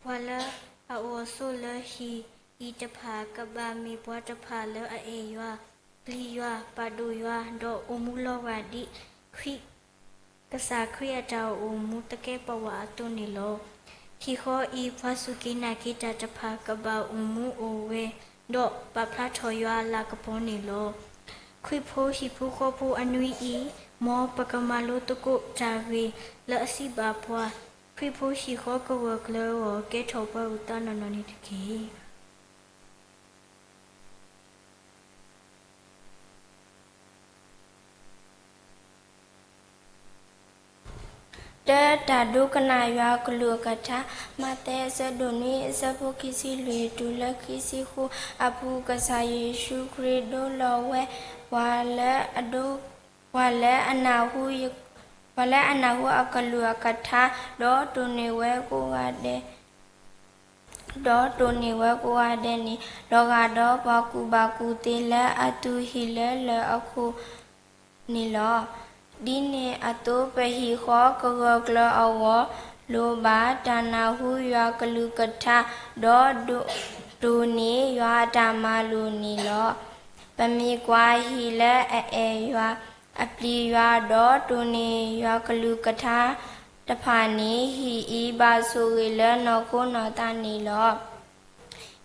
ပှၤလၢအအိၣ်ဆိးလၢဟံၣ်အံၤတဖၣ် ကဘၣ်မ့ၢ်ပှၤတဖၣ်လၢအအဲၣ်ယွၤ, ပျံၤယွၤ, ပာ်ဒိၣ်ယွၤ, ဒီးအိၣ်မူလီၤဂာ်ဒ်ခရံာ် ကစၢ်ခရံာ်အတၢ်အိၣ်မူသကဲးပဝးအသိးန့ၣ်လီၤ. ဟံၣ်ဃီအံၤ ပှၤစူၢ်က့ၤနာ်က့ၤတၢ်တဖၣ် ကဘၣ်အိၣ်မူအိၣ်ဂဲၤ, ဒီးပာ်ဖျါထီၣ်ယွၤအလၤကပီၤန့ၣ်လီၤ. ခရံာ်ဖိဟံၣ်ဖိဃီဖိအနွံအံၤ, မ်ပကမၤလိသကိးတၢ်ဂ့ၢ်လၢအစံးဘၣ်ပှၤ, ခရံာ်ဖိဟံၣ်ဃီကဂၢၢ်ကျၢၤအီၤ ကဲထီၣ်ပှၤအုၣ်သးနီၢ်နီၢ်န့ၣ်တက့ၢ်. တၢ်ဒိကနၣ်ယွၤအကလုၢ်အကထါ, မးသဲအဆၢဒိၣ်နွံ အဆၢဖိခံဆံလွံၢ်တုၤလၢခံဆံဃုအပူၤ, ကစၢ်ယ့ၣ်ၡူးခရံာ်ဒိလီၤဝဲ ပှၤလၢအဒိ ပှၤလၢအနၢ်ဟူ ပှၤလၢအနၢ်ဟူအကလုၢ်အကထါ, ဒီးတိၢ်န့ၢ်ဝဲကိးဂၤဒဲး ဒီးတိၢ်န့ၢ်ဝဲကိးဂၤဒဲးန့ၣ်, လီၤဂာ်ဒီးပှၤကူၣ်ဘၣ်ကူၣ်သ့လၢအသူၣ်ဟံၣ်လၢလၢၢ်အခိၣ်န့ၣ်လီၤ. ဒ်န့ၣ်အသိး ပဟံၣ်ဃီကဂၢၢ်ကျၢၤအဂီၢ်, လိၣ်ဘၣ်တၢ်နၢ်ဟူယွၤကလုၢ်ကထါ, ဒီးဒိ တိၢ်န့ၢ်ယွၤအတၢ်မၤလိာ်န့ၣ်လီၤ. ပမ့ၢ်ကွၢ်ဟံၣ်လၢအအဲၣ်ယွၤ, အပျံၤယွၤ, ဒီးတိၢ်န့ၢ်ယွၤကလုၢ်ကထါတဖၣ်န့ၣ်, ဟံၣ်အံၤဘၣ်ဆိၣ်ဂ့ၤလၢနီၢ်ခိနီၢ်သးန့ၣ်လီၤ.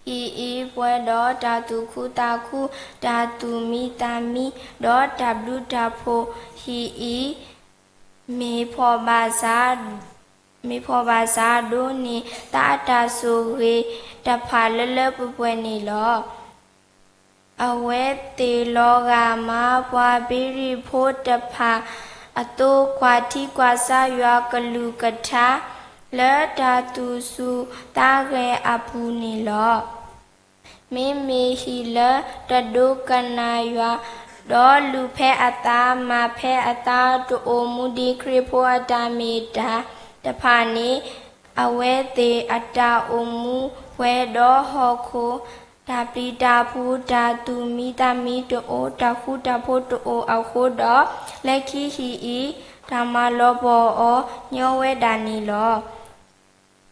ဟံၣ်အံၤပှဲၤဒီးတၢ်သူၣ်ခုသးခု, တၢ်သူၣ်မံသးမံ, ဒီးတၢ်ဘျုးတၢ်ဖှိၣ်, ဟံၣ်အံၤ မ့ၢ်ဖှီၣ်ဘၣ်ဆၣ် မ့ၢ်ဖှီၣ်ဘၣ်ဆၣ် ဒိးန့ၢ်သးအတၢ်ဆိၣ်ဂ့ၤတဖၣ်လၢလၢပှဲၤပှဲၤန့ၣ်လီၤ. အဝဲသ့ၣ်လီၤဂာ်မး ပှၤဘ့ရံၣ်ဖိတဖၣ်အသိး ကွၢ်ထံကွၢ်ဆးယွၤကလုၢ်ကထါ လၢတၢ်သူၣ်ဆူၣ်သးဂဲၤအပူၤန့ၣ်လီၤ. မ့မ့ၢ်ဟံၣ်လၢတဒိကနၣ်ယွၤ, ဒီးလူၤဖဲအသး မၤဖဲအသး တအိၣ်မူဒ်ခရံာ်ဖိအတၢ်မ့ၢ်တၢ်တဖၣ်န့ၣ်, အဝဲသ့ၣ်အတၢ်အိၣ်မူပှဲၤဒီးဟီၣ်ခိၣ်, တၢ်ပျံၤတၢ်ဖုး တၢ်သူၣ်မံသးမံတအိၣ်, တၢ်ဃူတၢ်ဖိးတအိၣ်အဃိဒီး, လၢခံဟံၣ်အံၤ တၢ်မၤလီၤပှီၢ်အီၤညီဝဲဒၣ်န့ၣ်လီၤ.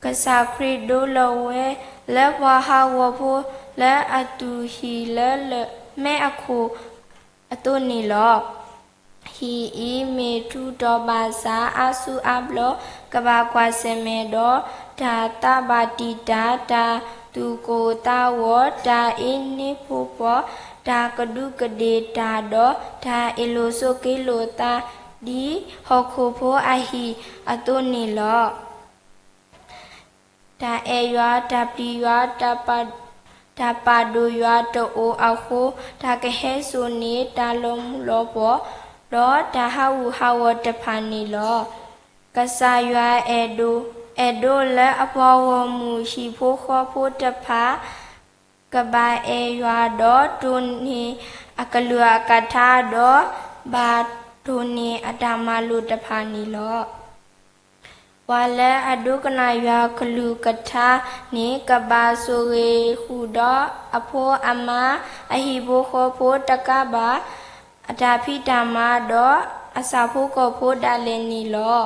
ကစၢ်ခရံာ်ဒိလီၤဝဲ လၢပှၤဟးဂီၤဖိ လၢအသူၣ်ဟံၣ်လၢလၢၢ်မဲအခိၣ်အသိးန့ၣ်လီၤ. ဟံၣ်အံၤမ့ၢ်ထူးတီၤဘၣ်ဆၣ် အါစုအါဘျီ ကဘၣ်ကွၢ်ဆၢၣ်မဲာ်ဒီး တၢ်သးဘၣ်တံာ်တာ်, တၢ်သူၣ်ကိၢ်သးဂီၤ, တၢ်အ့န့ဖိပှီၤ, တၢ်ကဒူးကဒ့ၣ်တၢ်ဒီး တၢ်အ့ၣ်လိာ်ဆိးက့လိာ်သး ဒ်ဟီၣ်ခိၣ်ဖိအဟံၣ်အသိးန့ၣ်လီၤ. တၢ်အဲၣ်ယွၤ, တၢ်ပျံၤယွၤ, တၢ်ပာ်ဒိၣ်ယွၤတအိၣ်အဃိ, တၢ်ကဟဲစိာ်န့ၢ်တၢ်လီၤမုၢ်လီၤပှီၢ် ဒီးတၢ်ဟးဂူာ်ဟးဂီၤတဖၣ်န့ၣ်လီၤ. ကစၢ်ယွၤအဲၣ်ဒိး, အဲၣ်ဒိးလၢအပှၤဂီၢ်မုၢ်ဟံၣ်ဖိဃီဖိတဖၣ် ကဘၣ်အဲၣ်ယွၤဒီးတိၢ်န့ၢ်အကလုၢ်အကထါဒီး ဘၣ်တိၢ်န့ၢ်အတၢ်မၤလိာ်တဖၣ်န့ၣ်လီၤ. ပှၤလၢအဒိကနၣ်ယွၤကလုၢ်ကထါန့ၣ် ကဘၣ်ဆိၣ်ဂ့ၤဃုာ်ဒီးအဖိအမါ, အဟံၣ်ဖိဃီဖိတကးဘၣ်, အတၢ်ဖံးတၢ်မၤဒီးအဆၣ်ဖိကီၢ်ဖိဒၣ်လဲာ်န့ၣ်လီၤ.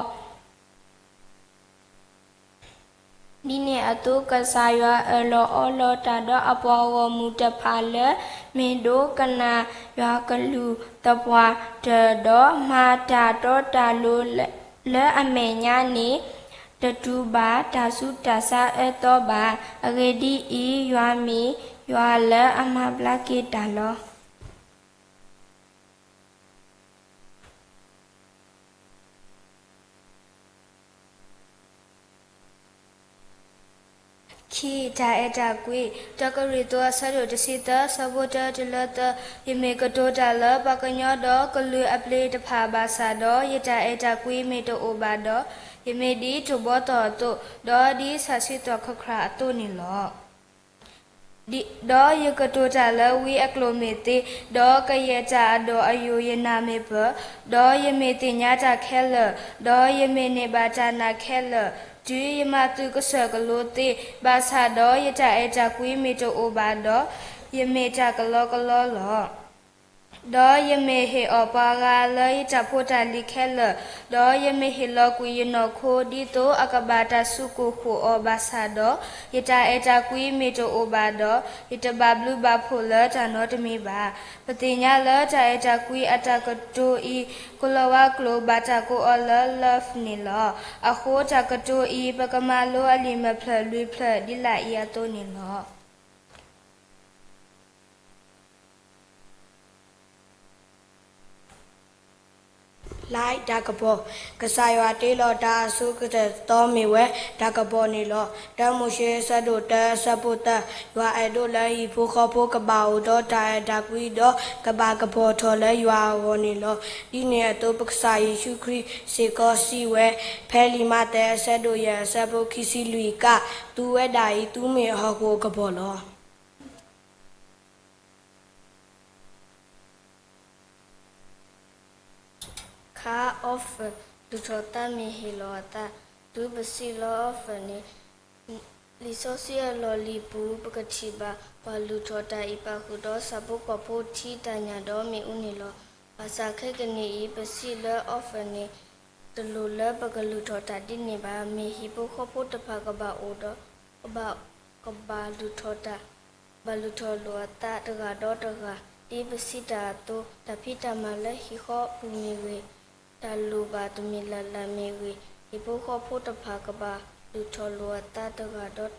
ဒ်န့ၣ်အသိး ကစၢ်ယွၤအၢၣ်လီၤအီလီၤတၢ်ဒီးအပှၤဂီၢ်မုၢ်တဖၣ်လၢ မ့ၢ်ဒိကနၣ်ယွၤကလုၢ်သပှၢ်တၢၢ်ဒီး မၤတၢ်တီတၢ်လိၤလၢအမဲာ်ညါန့ၣ် တတူၢ်ဘၣ်တၢ်ဆူးတၢ်ဆါအၢသီဘၣ်. အဂ့ၢ်ဒ်အံၤ, ယွၤမ့ၢ်ယွၤလၢအမၤဘျါက့ၤတၢ်လီၤ. ခံ, တၢ်အဲၣ်တၢ်ကွံ. တၢကရံၣ်သူး အဆၢဒိၣ်တဆံသၢ အဆၢဖိတၢတုၤလၢသၢ, ယမ့ၢ်ကတိၤတၢ်လၢပှၤကညီဒီးကလုာ်အပျ့ၤတဖၣ်ဘၣ်ဆၣ်ဒီး, ယတၢ်အဲၣ်တၢ်ကွံမ့ၢ်တအိၣ်ဘၣ်ဒီး, ယမ့ၢ်ဒ်တၢ်ဘီသီၣ်အသိး, ဒီးဒ်ဆၣ်ဆံးသီၣ်ခရၣ်ခရၣ်အသိးန့ၣ်လီၤ. ဒီးယကတိၤတၢ်လၢဝံအကျိာ်မ့ၢ်သ့, ဒီးကယဲၢ်တၢ်အဒိၣ်အယိာ်ယနၢ်မ့ၢ်ပၢၢ်, ဒီးယမ့ၢ်သ့ၣ်ညါတၢ်ခဲလၢာ်, ဒီးယမ့ၢ်န့ၢ်ဘၣ်တၢ်နာ်ခဲလၢာ်, တုၤယမၤသုးကစၢၢ်ကလိသ့, ဘၣ်ဆၣ်ဒီးယတၢ်အဲၣ်တၢ်ကွံမ့ၢ်တအိၣ်ဘၣ်ဒီး, ယမ့ၢ်တၢ်ကလီကလီလီၤ. ဒီးယမ့ၢ်ဟ့ၣ်အီၣ်ပှၤဂၤလၢယတၢ်ဖိတၢ်လံၤခဲလၢာ်, ဒီးယမ့ၢ်ဟ့ၣ်လီၤကွံာ်ယနီၢ်ခိဒ်သိးအကဘၣ်တၢ်စူးကိၢ်ဃိာ်အီၤဘၣ်ဆၣ်ဒီး, ယတၢ်အဲၣ်တၢ်ကွံမ့ၢ်တအိၣ်ဘၣ်ဒီး, ယတဘၣ်ဘျုးဘၣ်ဖှိၣ်လၢတၢ်နီတမံၤဘၣ်. ပသ့ၣ်ညါလၢတၢ်အဲၣ်တၢ်ကွံအတၢ်ကတိၤအံၤ, ကိလၤဝါကျိာ်ဘၣ်တၢ်ကိးအီၤလၢ love န့ၣ်လီၤ. အဃိတၢ်ကတိၤအံၤ ပကမၤလိအလံာ်မုၢ်ဖျၢၣ်လွံၢ်ဖျၢၣ်ဒ်လာ်အံၤအသိးန့ၣ်လီၤ. လၢတၢ်ကပီၤ, ကစၢ်ယွၤတ့လီၤတၢ်အဆိကတၢၢ်သီမ့ၢ်ဝဲတၢ်ကပီၤန့ၣ်လီၤ. တၢမိၤၡ့အဆၢဒိၣ်တၢအဆၢဖိသၢ, ယွၤအဲၣ်ဒိးလၢဟံၣ်ဖိဃီဖိကဘၣ်အိၣ်ဒီးတၢ်အဲၣ်တၢ်ကွံဒီး ကဘၣ်ကပီၤထီၣ်လၢယွၤအဂီၢ်န့ၣ်လီၤ. ဒ်န့ၣ်အသိး ပကစၢ်ယ့ၣ်ၡူးခရံာ်စ့ၢ်ကီးစံးဝဲ, ဖဲလံာ်မးသဲအဆၢဒိၣ်ယဲၢ်အဆၢဖိခံဆံလွံၢ်က, သူဝဲဒၣ်အံၤ သုမ့ၢ်ဟီၣ်ခိၣ်အကပီၤလီၤ. ခါ, offer, လုၢ်ထီၣ်သးမ့ၢ်ဟ့ၣ်လီၤအသး, တုၤပစံးလၢ offer န့ၣ်, လံာ်စီဆှံအလီၢ်လံၤပူၤ ပကထံၣ်ဘၣ် ပှၤလုၢ်ထီၣ်တၢ်အံၤ ပာ်ဃုာ်ဒီးဆၣ်ဖိကီၢ်ဖိထံတၢ်ညၣ်ဒီးမ့ၣ်အူန့ၣ်လီၤ. ဘၣ်ဆၣ်ခဲကနံၣ်အံၤ ပစံးလၢ offer န့ၣ် တလိၣ်လၢပကလုၢ်ထီၣ်တၢ်ဒ်န့ၣ်ဘၣ်. မ့ၢ်ဟံၣ်ဖိဃီဖိတဖၣ်ကဘၣ်အိၣ်ဒီး ကဘၣ်, ကဘၣ်လုၢ်ထီၣ်တၢ်, ဘၣ်လုၢ်ထီၣ်လိာ်အသးတဂၤဒီးတဂၤ, ဒ်ပစံးတၢ်အသိး, တၢ်ဖံးတၢ်မၤလၢဟံၣ်ဃီပူၤမ့ၢ်ဂ့ၤ, တၢ်လိၣ်ဘၣ်တမံၤလၢ်လၢ်မ့ၢ်ဂ့ၤ, ဟံၣ်ဖိဃီဖိတဖၣ်ကဘၣ်လုၢ်ထီၣ်လိာ်အသးတဂၤဒီး,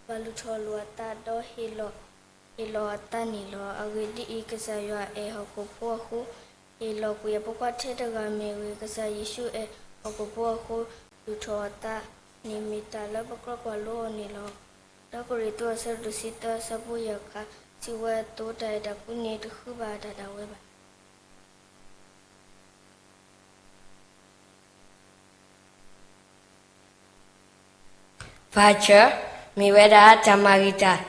ဘၣ်လုၢ်ထီၣ်လိာ်အသးဒီးဟ့ၣ်လီၤ, ဟ့ၣ်လီၤအသးန့ၣ်လီၤ. အဂ့ၢ်ဒ်အံၤ, ကစၢ်ယွၤအဲၣ်ဟီၣ်ခိၣ်ဖိအဃိ, ဟ့ၣ်လီၤကွံာ်အဖိခွါထဲတဂၤမ့ၢ်ဂ့ၤ, ကစၢ်ယ့ၣ်ၡူးအဲၣ်ဟီၣ်ခိၣ်ဖိအဃိ, လုၢ်ထီၣ်အသးန့ၣ်မ့ၢ်တၢ်လၢပကြၢးကွၢ်လိအီၤန့ၣ်လီၤ. တၢကရံၣ်သူးအဆၢဒိၣ်တဆံသၢအဆၢဖိယဲၢ်ခါ, စံးဝဲအသိး, တၢ်အဲၣ်တၢ်ကွံန့ၣ် တဃုဘၣ်တၢ်ဒၣ်ဝဲဘၣ်. voucher, မ့ၢ်ဝဲဒၣ်တၢ်မၤဂ့ၤတၢ်.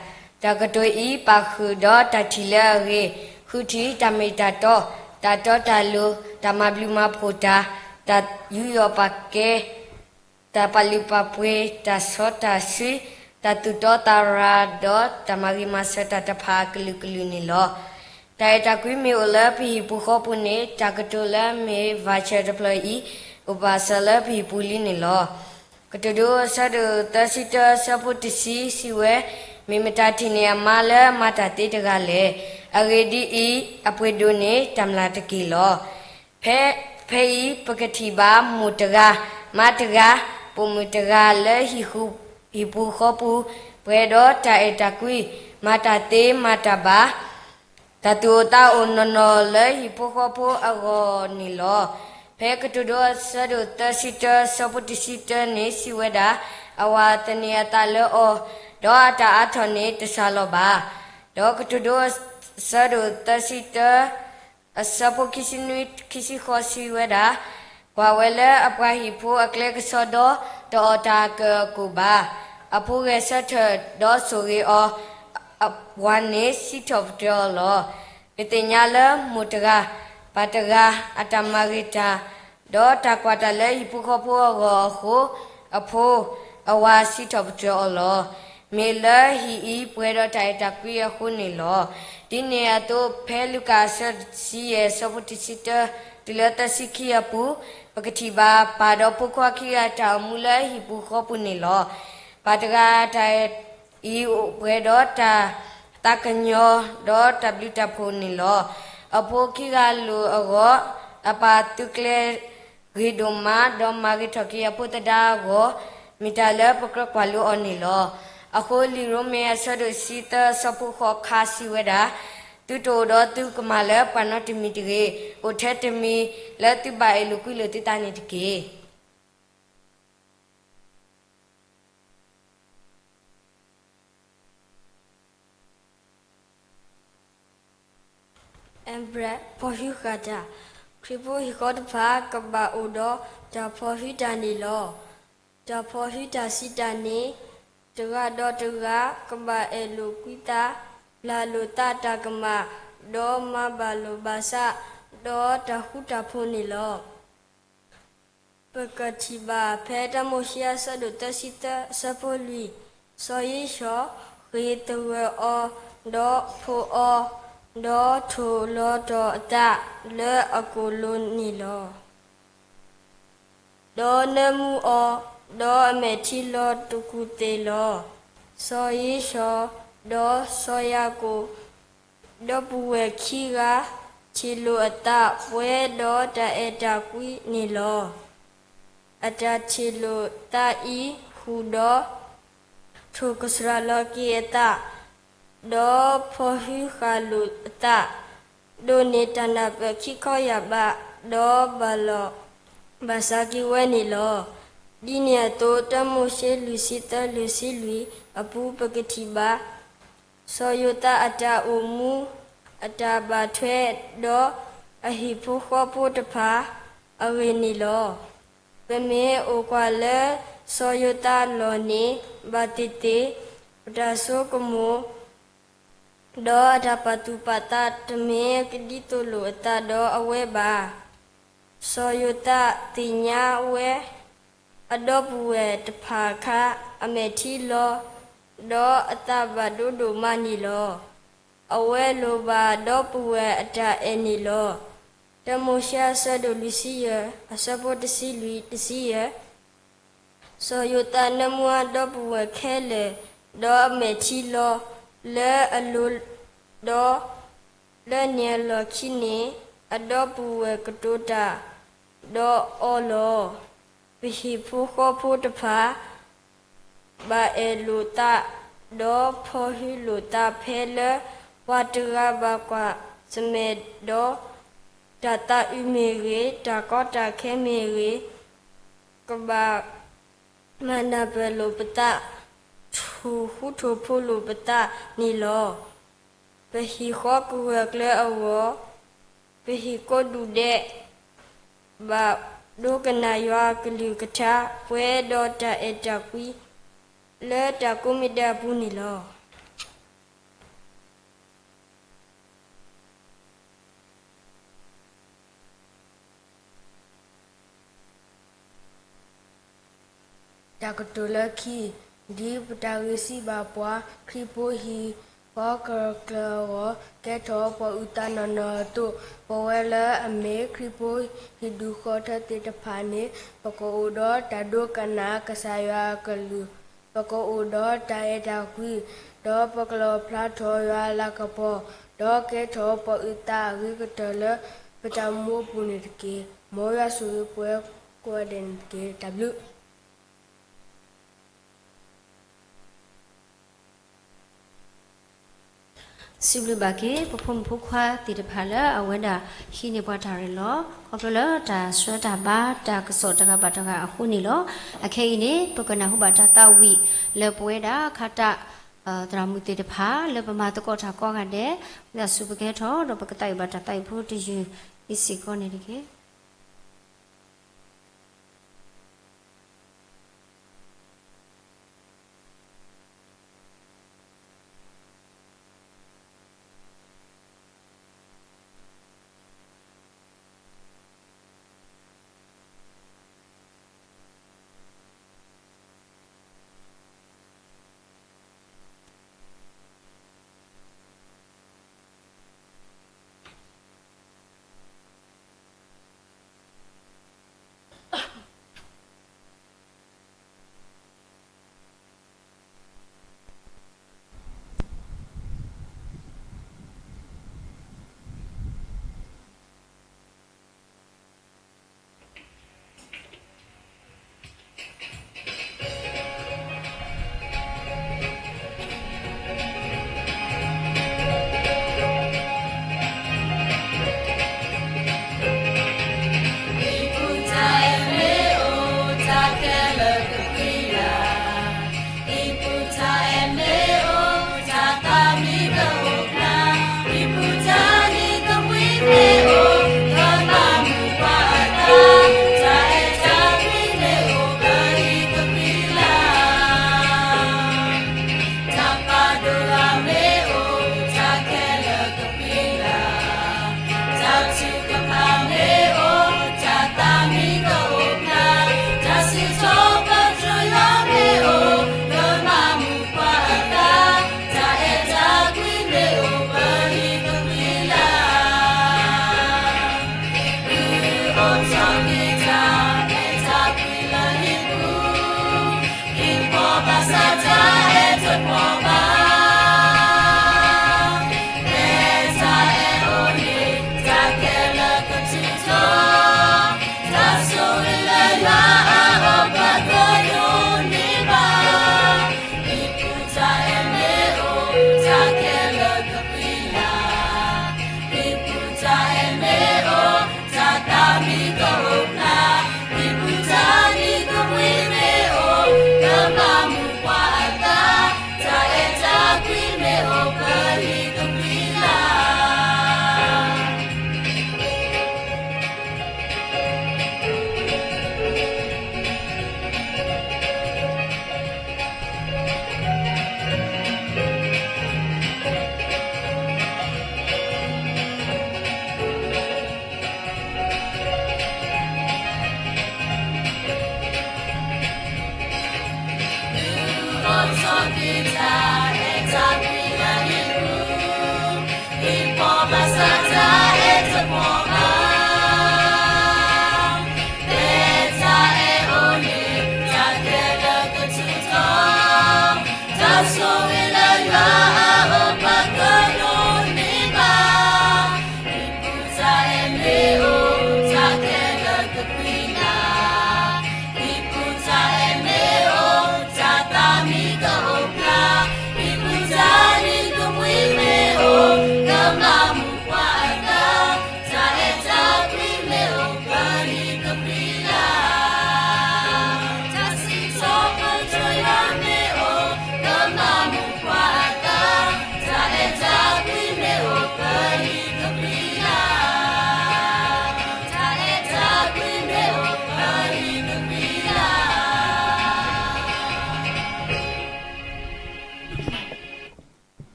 တၢ်ကတိၤအံၤ ပာ်ဃုာ်ဒီးတၢ်ထံၣ်လၢအဂ့ၤ, ဃုထံၣ်တၢ်မ့ၢ်တၢ်တီ, တၢ်တီတၢ်လိၤ, တၢ်မၤဘျုးမၤဖှိၣ်တၢ်, တၢ်ယူးယီၣ်ပာ်ကဲ, တၢ်ပာ်လုၢ်ပာ်ပှ့ၤ, တၢ်စီတၢ်ဆှံ, တၢ်သူၣ်တီသးရၤ, ဒီးတၢ်မၤဂ့ၤမၤစၢၤတၢ်တဖၣ်အကလုာ်ကလုာ်န့ၣ်လီၤ. တၢ်အဲၣ်တၢ်ကွံမ့ၢ်အိၣ်လၢပဟံၣ်ပူၤဃီပူၤန့ၣ်, တၢ်ကတိၤလၢမ့ၢ် voucher တဖျၢၣ်အံၤ အိၣ်ဘၣ်စၢၤလၢပဟံၣ်ပူၤလံန့ၣ်လီၤ. ကတိၤဒိအဆၢဒိၣ်သၢဆံတၢအဆၢဖိတဆံစံးဝဲ, မ့ၢ်မတၤထံၣ်န့ၢ်အမါလၢအမၤတၢ်သ့တဂၤလဲၣ်. အဂ့ၢ်ဒ်အံၤ, အပှ့ၤဒိၣ်န့ၢ်တၢ်မျၢ်တက့ၢ်လီၤ. ဖဲ, ဖဲအံၤပကထံၣ်ဘၣ်မိၢ်တဂၤ, မါတဂၤ, ပိာ်မုၣ်တဂၤလၢဟံၣ်ပူၤဃီပူၤ, ပှဲၤဒီးတၢ်အဲၣ်တၢ်ကွံ, မၤတၢ်သ့မၤတၢ်ဘၣ်, တၢ်သူၣ်အိၣ်သးအိၣ်နီၢ်နီၢ်လၢဟံၣ်ဖိဃီဖိအဂီၢ်န့ၣ်လီၤ. ဖဲကတိၤဒိအဆၢဒိၣ်သၢဆံတၢအဆၢဖိတဆံတၢန့ၣ်စံးဝဲဒၣ်, အဝၤသန့ၤအသးလၢအီၤ, ဒီးအတၢ်အါထီၣ်န့ၣ်တစှၤလီၤဘၣ်. ဒီးကတိၤဒိအဆၢဒိၣ်သၢဆံတၢ အဆၢဖိခံဆံနွံ ခံဆံဃိးစံးဝဲဒၣ်, ကွၢ်ဝဲလၢအပှၤဟံၣ်ဖိအကျဲကစီဒီ, တအီၣ်တၢ်အကၢၣ်အကိၣ်ဘၣ်. အဖိဂဲၤဆၢထၢၣ်ဒီးဆိၣ်ဂ့ၤအီၤ, အဝၤန့ၣ်စံးထီၣ်ပတြၢၤအီၤလီၤ. ကသ့ၣ်ညါလၢမိၢ်တဂၤ, ပၢ်တဂၤ, အတၢ်မၤဂ့ၤတၢ်, ဒီးတၢ်ကွၢ်တၢ်လၢဟံၣ်ဖိဃီဖိအဂီၢ်အဃိ, အဖိအဝၤစံးထီၣ်ပတြၢၤအီၤလီၤ. မ့ၢ်လၢဟံၣ်အံၤပှဲၤဒီးတၢ်အဲၣ်တၢ်ကွံအဃိန့ၣ်လီၤ. ဒ်န့ၣ်အသိး ဖဲလူၤကၣ်အဆၢဒိၣ်တဆံယဲၢ် အဆၢဖိတဆံတၢ တုၤလၢသၢဆံခံအပူၤ, ပကထံၣ်ဘၣ်ပၢ်ဒီးဖိခွါခံဂၤအတၢ်အိၣ်မူလၢဟံၣ်ပူၤဃီပူၤန့ၣ်လီၤ. ပၢ်တဂၤအတၢ်အံၤအိၣ်ပှဲၤဒီးတၢ်သးကညီၤ ဒီးတၢ်ဘျုးတၢ်ဖှိၣ်န့ၣ်လီၤ. အဖိခံဂၤလိာ်အဂီၢ်, အပၢ်သုးကျဲၤဂ့ၤဒိၣ်မး, ဒီးမၤဂ့ၤထီၣ်က့ၤအဖိသဒါအဂီၢ်, မ့ၢ်တၢ်လၢပကြၢးကွၢ်လိအီၤန့ၣ်လီၤ. အဃိလံာ်ရိမ့ၤအဆၢဒိၣ်တဆံသၢ အဆၢဖိဃိးခါစံးဝဲဒၣ်, သုတအိၣ်ဒီးသုကမၢ်လၢပှၤနီတမံၤတဂ့ၤ, အိၣ်ထဲတမံၤလၢသုဘၣ်အဲၣ်လိာ်ကွံလိာ်သုသးန့ၣ်တက့ၢ်. ဖီဟုဃာ်တၢ်, ခရံာ်ဖိဟံၣ်ဃီတဖၣ် ကဘၣ်အိၣ်ဒီးတၢ်ဖီဟုတၢ်န့ၣ်လီၤ. တၢ်ဖီဟုတၢ်စံးတၢ်န့ၣ်, တဂၤဒီးတဂၤ ကဘၣ်အဲၣ်လိာ်ကွံသး, ပျၢ်လိာ်သးတၢ်ကမၣ်, ဒီးမၤဘၣ်လိာ်ဘၣ်စး, ဒီးတၢ်ဃူတၢ်ဖိးန့ၣ်လီၤ. ပကထံၣ်ဘၣ်ဖဲတၢမိၤၡ့အဆၢဒိၣ်သၢဆံသၢ အဆၢဖိလွံၢ်, စီၤယ့ၡီၤ ဃ့ၢ်သဂၢၢ်အီၤ, ဒီးဖိးအီၤ, ဒီးထိၣ်လီၤတီၤအသးလၢအကိာ်လိၤန့ၣ်လီၤ. ဒီးနၢမူအီၤ, ဒီးအမဲာ်ထံလီၤတကူၣ်သ့ၣ်လီၤ. စီၤယ့ၡီၤ, ဒီးစီၤယၤကိာ် ဒီပုၢ်ဝဲၢ်ခံဂၤ ထံၣ်လိာ်အသးပှဲၤဒီးတၢ်အဲၣ်တၢ်ကွံန့ၣ်လီၤ. အတၢ်ထံၣ်လိာ်သးအံၤဃုာ်ဒီး ထိၣ်ကစှၤလီၤက့ၤအသး, ဒီးဖီဟုဃာ်လိာ်အသး, ဒိးန့ၢ်တၢ်နၢ်ပၢၢ်ခံခီယၢ်ဘး, ဒီးဘၣ်လီၤဘၣ်စးက့ၤဝဲန့ၣ်လီၤ. ဒ်န့ၣ်အသိး တၢမိၤၡ့လွံၢ်ဆံသၢ လွံၢ်ဆံလွံၢ်အပူၤ ပကထံၣ်ဘၣ် စီၤယိၤသးအတၢ်အိၣ်မူ, အတၢ်ဘၣ်ထွဲ, ဒီးအဟံၣ်ဖိဃီဖိတဖၣ်အဂ့ၢ်န့ၣ်လီၤ. ပမ့ၢ်အိၣ်ကွၢ်လၢစီၤယိၤသးအလီၢ်န့ၣ် ဘၣ်သ့ၣ်သ့ၣ် ပတၢ်ဆိကမိၣ် ဒီးအတၢ်ပာ်သူၣ်ပာ်သးတမ့ၢ်ကဒ်သိးလိာ်အသးဒီးအဝဲဘၣ်. စီၤယိၤသးသ့ၣ်ညါဝဲ အဒီပုၢ်ဝဲၢ်တဖၣ်အခါ အမဲာ်ထံလီၤ, ဒီးအသးဘၣ်ဒိဒိၣ်မးန့ၣ်လီၤ. အဝဲလိၣ်ဘၣ်ဒီပုၢ်ဝဲၢ်အတၢ်အဲၣ်န့ၣ်လီၤ. တၢမိၤၡ့အဆၢဒိၣ်လွံၢ်ဆံယဲၢ် အဆၢဖိတဆံလွံၢ် တဆံယဲၢ် စီၤယိၤသးနၢမူအဒီပုၢ်ဝဲၢ်ခဲလၢာ်, ဒီးအမဲာ်ထံလီၤ လၢအလိၤ, ဒီးလၢန့ၣ်အလီၢ်ခံန့ၣ် အဒီပုၢ်ဝဲၢ်ကတိၤတၢ်ဒီးအီၤလီၤ. ပဟံၣ်ဖိဃီဖိတဖၣ် ဘၣ်အဲၣ်လိာ်သး, ဒီးဖီဟုလိာ်သးဖဲလၢ ပှၤတဂၤဘၣ်ကွၢ်ဆၢၣ်မဲာ်ဒီး တၢ်သးအုးမ့ၢ်ဂ့ၤ, တၢ်ကီတၢ်ခဲမ့ၢ်ဂ့ၤ, ကဘၣ်မၤနၢ်ပၢၢ်လိာ်ပသး, ထိၣ်ဃူထိၣ်ဖိးလိာ်ပသးန့ၣ်လီၤ. ပဟံၣ်ဃီကဂၢၢ်ကျၢၤအဂီၢ်, ပဟံၣ်ကိးဒူၣ်ဒဲး ဘၣ်ဒိကနၣ်ယွၤအကလုၢ်ကထါ ပှဲၤဒီးတၢ်အဲၣ်တၢ်ကွံ လၢတၢ်ကိးမံၤဒဲးအပူၤန့ၣ်လီၤ. တၢ်ကတိၤလၢခံ, ဒ်ပတၢ်ဂ့ၢ်စံးဘၣ်ပှၤ, ခရံာ်ဖိဟံၣ်ဃီကဂၢၢ်ကျၢၤအဂီၢ် ကဲထီၣ်ပှၤအုၣ်သးနီၢ်နီၢ်အသိး, ပဝဲလၢအမ့ၢ်ခရံာ်ဖိဟံၣ်ဒူၣ်ဃီထၢသ့ၣ်တဖၣ်န့ၣ် ပကအိၣ်ဒီးတၢ်ဒိကနၣ်ကစၢ်ယွၤအကလုၢ်, ပကအိၣ်ဒီးတၢ်အဲၣ်တၢ်ကွံ, ဒီးပကလီၣ်ဖျါထီၣ်ယွၤအလၤကပီၤ, ဒီးကဲထီၣ်ပှၤအုၣ်သးအဂ့ၤကတၢၢ်လၢ ပတၢ်အိၣ်မူအပူၤန့ၣ်တက့ၢ်. မ်ယွၤဆိၣ်ဂ့ၤပှၤကိးဂၤဒဲးန့ၣ်တက့ၢ်. တၢ်ဘျုး စံးဘျုးဘၣ်က့ၤ ပဖိမုၣ်ဖိခွါသ့ၣ်တဖၣ်လၢအဝဲဒၣ်ဟံးန့ၢ်ပှၤတၢ်ရဲၣ်လီၤ ခီဖျိလၢတၢ်ဆှၢတၢ်ဘါတၢ်ကစီၣ်တဂၤဘၣ်တဂၤအဃိန့ၣ်လီၤ. အခဲအံၤန့ၣ် ပကနၢ်ဟူဘၣ်တၢ်သးဝံၣ်လၢပဝဲဒၣ်ခါတၢ် သရၣ်မုၣ်သ့ၣ်တဖၣ်လၢပမၤသကိးတၢ်ကိးဂၤဒဲး ဝံသးစူၤပကဲထီၣ် ဒီးပကသးဝံၣ်ဘၣ်တၢ်သးဝံၣ်ဖိတယုၢ်အံၤစ့ၢ်ကီးန့ၣ်တက့ၢ်.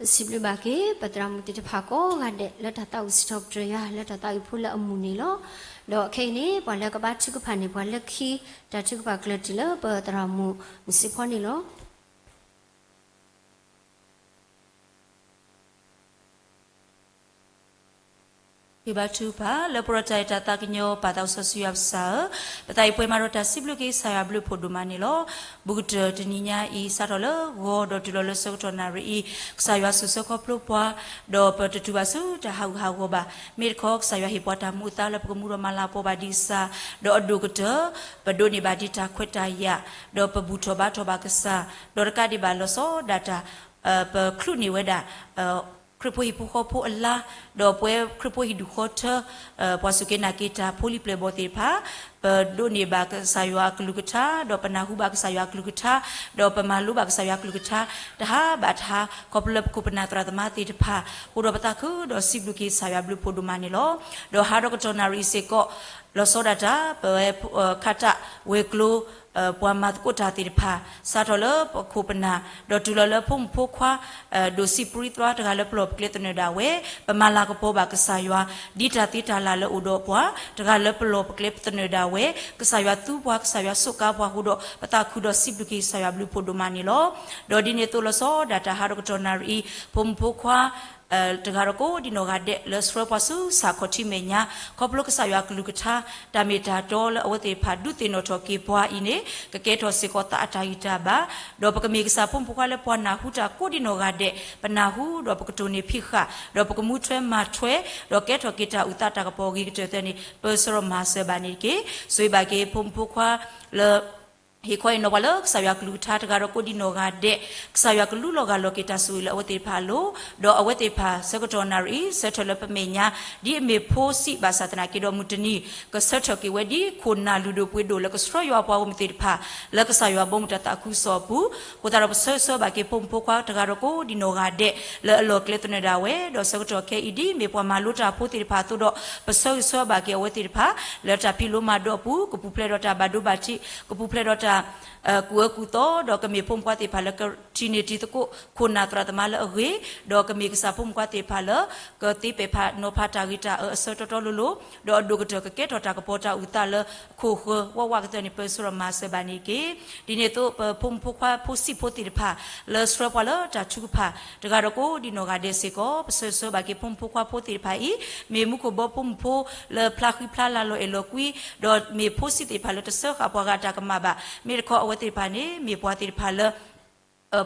ပစံးဘျုးဘၣ်က့ၤ ပသရၣ်မုၣ်သ့ၣ်တဖၣ်ကိးဂၤဒဲး လၢတၢ်သးဝံၣ်စံးထီၣ်ပတြၢၤယွၤ လၢတၢ်သးဝံၣ်ဖိလၢအမုာ်န့ၣ်လီၤ. ဒီးခဲအံၤန့ၣ် ပှၤလၢကဘါထုကဖၣ်န့ၣ် ပှၤလၢခံ တၢ်ထုကဖၣ်ကျၢၢ်တံၢ်လၢပသရၣ်မုၣ်မုၢ်စ့ဖီန့ၣ်လီၤ. ဂ့ၤဘါထုကဖၣ် လၢပရၤတၢ်အဲၣ်တၢ်သးကညီၤ ပၢ်သးစီဆှံယွၤပစၢ်ဧၢ, ပသးအံၤပှဲၤမးဒီးတၢ်စံးဘျုးက့ၤကစၢ်ယွၤဘျုးဖှိၣ်ဒိၣ်မးန့ၣ်လီၤ. ဘူးကတၢၢ်တနံၤညါအံၤ စးထီၣ်လၢဂီၤဒီးတုၤလီၤလၢဆၢကတီၢ်နၣ်ရံၣ်အံၤ ကစၢ်ယွၤစိာ်ဆှၢခီဖျိပှၤ, ဒီးပတတုၤဘၣ်ဆူတၢ်ဟးဂူာ်ဟးဂီၤဘၣ်. မ့ၢ်တခီ ကစၢ်ယွၤဟ့ၣ်ပှၤတၢ်မူအသါလၢပကမူဒီးမၤလၤကပီၤဘၣ်ဒံးကစၢ်, ဒီးအဒိၣ်ကတၢၢ် ပဒိးန့ၢ်ဘၣ်ဒံးတၢ်ခွဲးတၢ်ယာ်, ဒီးပဘူၣ်ထီၣ်ဘါထီၣ်ဘၣ်ကစၢ်, ဒီးတကးဒံးဘၣ်လီၤဆီဒၣ်တၢ် ပချုးန့ၢ်ဝဲဒၣ် ခရံာ်ဖိဟံၣ်ဖိဃီဖိအလါ, ဒီးပဝဲခရံာ်ဖိဟံၣ်ဒူၣ်ဃီထၢ ပှၤစူၢ်က့ၤနာ်က့ၤတၢ်ဖိလံၤပျဲၢ်ဘီၣ်သ့ၣ်တဖၣ်, ပဒိးန့ၢ်ဘၣ်ကစၢ်ယွၤအကလုၢ်ကထါ, ဒီးပနၢ်ဟူဘၣ်ကစၢ်ယွၤအကလုၢ်ကထါ, ဒီးပမၤလိဘၣ်ကစၢ်ယွၤအကလုၢ်ကထါ, တဟါဘၣ်တဟါ ခီဖျိလၢပခိၣ်ပနၢ်သရၣ်သမါသ့ၣ်တဖၣ်, ဃိဒီးပသးခုဒီးစံးဘျုးက့ၤကစၢ်ယွၤဘျုးဖှိၣ်ဒိၣ်မးန့ၣ်လီၤ. ဒီးဟးဒီးကတီၢ်နၣ်ရံၣ်အံၤစ့ၢ်ကီး လီၤဆီဒၣ်တၢ် ပဝဲ ခးတၢ်ဝဲၤကျိၤ ပှၤမၤသကိးတၢ်သ့ၣ်တဖၣ် စးထီၣ်လၢပခိၣ်ပနၢ် ဒီးတုၤလီၤလၢဖိမုၣ်ဖိခွါ ဒိၣ်စံးပြံသွါ တဂၤလၢပလီၢ်ပကျဲသနၢၣ်ဒၣ်ဝဲ, ပမၤလၤကပီၤဘၣ်ကစၢ်ယွၤ ဒ်တၢ်သ့တၢ်လၢ်လၢအိၣ်ဒီးပှၤ တဂၤလၢပလီၢ်ပကျဲသနၢၣ်ဒၣ်ဝဲ, ကစၢ်ယွၤသူပှၤ ကစၢ်ယွၤစူးကါပှၤဃိဒီး ပသးခုဒီးစံးဘျုးက့ၤကစၢ်ယွၤဘျုးဖှိၣ်ဒိၣ်မးန့ၣ်လီၤ. ဒီးဒ်န့ၣ်အသိးလီၤဆီဒၣ်တၢ်ဟးဒီးကတီၢ်နၣ်ရံၣ်အံၤ ဖိမုၣ်ဖိခွါ တဂၤဒီးကိးဒံနီၢ်ဂၤဒဲး လၢဆှၢပှၤဆူစၢ်ခီၣ်ထံးမဲာ်ညါ ခီဖျိကစၢ်ယွၤအကလုၢ်ကထါ တၢ်မ့ၢ်တၢ်တီလၢအဝဲသ့ၣ်တဖၣ်ဒုးသ့ၣ်နီၣ်ထီၣ်က့ၤပှၤအံၤန့ၣ် ကကဲထီၣ်စ့ၢ်ကီးသးအတၢ်ဂံၢ်တၢ်ဘါ, ဒီးပကမ့ၢ်ကစၢ်ဖိမုၣ်ဖိခွါလၢပှၤနၢ်ဟူတၢ်ကိးဒံနီၢ်ဂၤဒဲး ပနၢ်ဟူဒီးပကတိၢ်န့ၢ်ဖံးဃာ် ဒီးပကမူထွဲမၤထွဲ ဒီးကဲထီၣ်က့ၤတၢ်အုၣ်သးတၢ်ကပီၤအဂ့ၤကတၢၢ်သၢန့ၣ် ပၢဆှၢဒီးမၤစၢၤဘၣ်န့ၣ်တက့ၢ်. ဆိၣ်ဂ့ၤဘၣ်က့ၤဖိမုၣ်ဖိခွါလၢ ဟ့ၣ်ခီဟ့ၣ်နီၤပှၤလၢကစၢ်ယွၤကလုၢ်ကထါတဂၤဒီးကိးဒံနီၢ်ဂၤဒဲး, ကစၢ်ယွၤကလူလီၤဂာ်လီၤက့ၤတၢ်ဆိၣ်ဂ့ၤလၢအဝဲသ့ၣ်တဖၣ်အလိၤ, ဒီးအဝဲသ့ၣ်တဖၣ်ဆၢကတီၢ်နၣ်ရံၣ်အံၤ ဆၢထၢၣ်လၢပမဲာ်ညါ ဒ်အမ့ၢ်ဖိဆံးဘၣ်ဆၣ်သနာ်က့ဒီးမုၢ်တနံၤ ကဆၢထၢၣ်က့ၤဝဲဒ်ခိၣ်နၢ်လုၢ်ဒိၣ်ပှ့ၤဒိၣ်လၢကဆှၢယွၤပှၤဂီၢ်မုၢ်သ့ၣ်တဖၣ် လၢကစၢ်ယွၤဘီမုၢ်တၢ်သးခုကစီၣ်အပူၤ, အဃိသတးဒီးပဆၢဂ့ၤဆၢဝါဘၣ်က့ၤဖိမုၣ်ဖိခွါတဂၤဒီးကိးဒံနီၢ်ဂၤဒဲး လၢအလီၢ်ကျဲသနၢၣ်ဒၣ်ဝဲ, ဒီးဆၢကတီၢ်ခဲအံၤဒ်အမ့ၢ်ပှၤမၤလိတၢ်ဖိသ့ၣ်တဖၣ်အသိးဒီး ပဆၢဂ့ၤဆၢဝါဘၣ်က့ၤအဝဲသ့ၣ်တဖၣ် လၢတၢ်ဖံးလိမၤဒိးအပူၤ ကပူၤဖျဲးဒီးတၢ်ဘၣ်ဒိဘၣ်ထံး, ကပူၤဖျဲးဒီးတၢ် ကူၣ်အၢကူၣ်သီ ဒီးကမ့ၢ်ဖိမုၣ်ဖိခွါသ့ၣ်တဖၣ်လၢကထံၣ်န့ၢ်တံၤသကိး ခိၣ်နၢ်သရၣ်သမါလၢအဂ့ၤ, ဒီးကမ့ၢ်ကစၢ်ဖိမုၣ်ဖိခွါသ့ၣ်တဖၣ်လၢ ကသ့ပဲာ်ဖးနီၤဖးတၢ်ဂ့ၤတၢ်အၢအဆၢတီတီလိၤလိၤ, ဒီးအဒိၣ်ကတၢၢ်ကကဲထီၣ်တၢ်ကပီၤတၢ်အုၣ်သးလၢခိၣ်ဃၢၤဝးဝးကသၢန့ၣ် ပၢဆှၢဒီးမၤစၢၤဘၣ်န့ၣ်တက့ၢ်. ဒ်န့ၣ်အသိး ပဖိမုၣ်ဖိခွါဖိဆံးဖိသ့ၣ်တဖၣ် လၢဆှၢပှၤလၢတၢ်ထုကဖၣ် တဂၤဒီးကိးဒံနီၢ်ဂၤဒဲးစ့ၢ်ကီး ပဆၢဂ့ၤဆၢဝါဘၣ်က့ၤဖိမုၣ်ဖိခွါဖိသ့ၣ်တဖၣ်အံၤ မ့ၢ်မူခိၣ်ဘီဖိမုၣ်ဖိလၢဖျါဃံဖျါလၤလီၤအဲၣ်လီၤကွံ ဒီးမ့ၢ်ဖိဆံးသ့ၣ်တဖၣ်လၢတစၢဃာ်ပှၤဂၤတၢ်ကမၣ်ဘၣ်. မ့ၢ်တခီအဝဲသ့ၣ်တဖၣ်န့ၣ် မ့ၢ်ပှၤသ့ၣ်တဖၣ်လၢ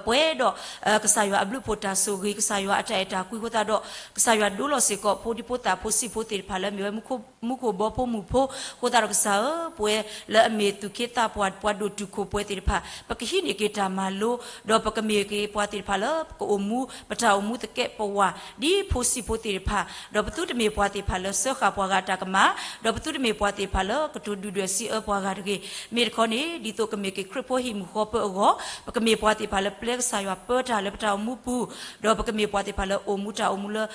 ပှဲၤဒီး ကစၢ်ယွၤအဘျုးအဖှိၣ်တၢ်ဆိၣ်ဂ့ၤ ကစၢ်ယွၤအတၢ်အဲၣ်တၢ်ကွံအဃိသတးဒီး ကစၢ်ယွၤဒိလီၤစ့ၢ်ကီးဖိဒံဖိသၣ်ဖိဆံးဖိသ့ၣ်တဖၣ်လၢမ့ၢ်ဝဲမူခိၣ်ဘီဖိမုၣ်ဖိအဃိသတးဒီးကစၢ်ဧၢ, ပဝဲလၢအမ့ၢ်သူၣ်က့သးပှၢ် ပှၤဒိၣ်တုာ်ခိၣ်ပှဲၤသ့ၣ်တဖၣ် ပကဟံးန့ၢ်က့ၤတၢ်မၤလိ, ဒီးပကမ့ၢ်က့ၤပှၤသ့ၣ်တဖၣ်လၢ ပကအိၣ်မူ ပတၢ်အိၣ်မူသကဲးပဝး ဒ်ဖိဆံးဖိသ့ၣ်တဖၣ်, ဒီးပသုတမ့ၢ်ပှၤသ့ၣ်တဖၣ်လၢစၢဃာ်ပှၤဂၤတၢ်ကမၣ်, ဒီးပသုတမ့ၢ်ပှၤသ့ၣ်တဖၣ်လၢကတိၤဒုၣ်ဒွဲၣ်စံးအၢပှၤဂၤတဂ့ၤ. မ့ၢ်တခီန့ၣ် ဒ်သိးကမ့ၢ်က့ၤခရံာ်ဖိဟံၣ်မုၢ်ဃီပၢအဂီၢ်, ပကမ့ၢ်ပှၤသ့ၣ်တဖၣ်လၢပျဲကစၢ်ယွၤပၢတၢ်လၢပတၢ်အိၣ်မူပူၤ, ဒီးပကမ့ၢ်ပှၤသ့ၣ်တဖၣ်လၢအိၣ်မူတၢ်အိၣ်မူလၢ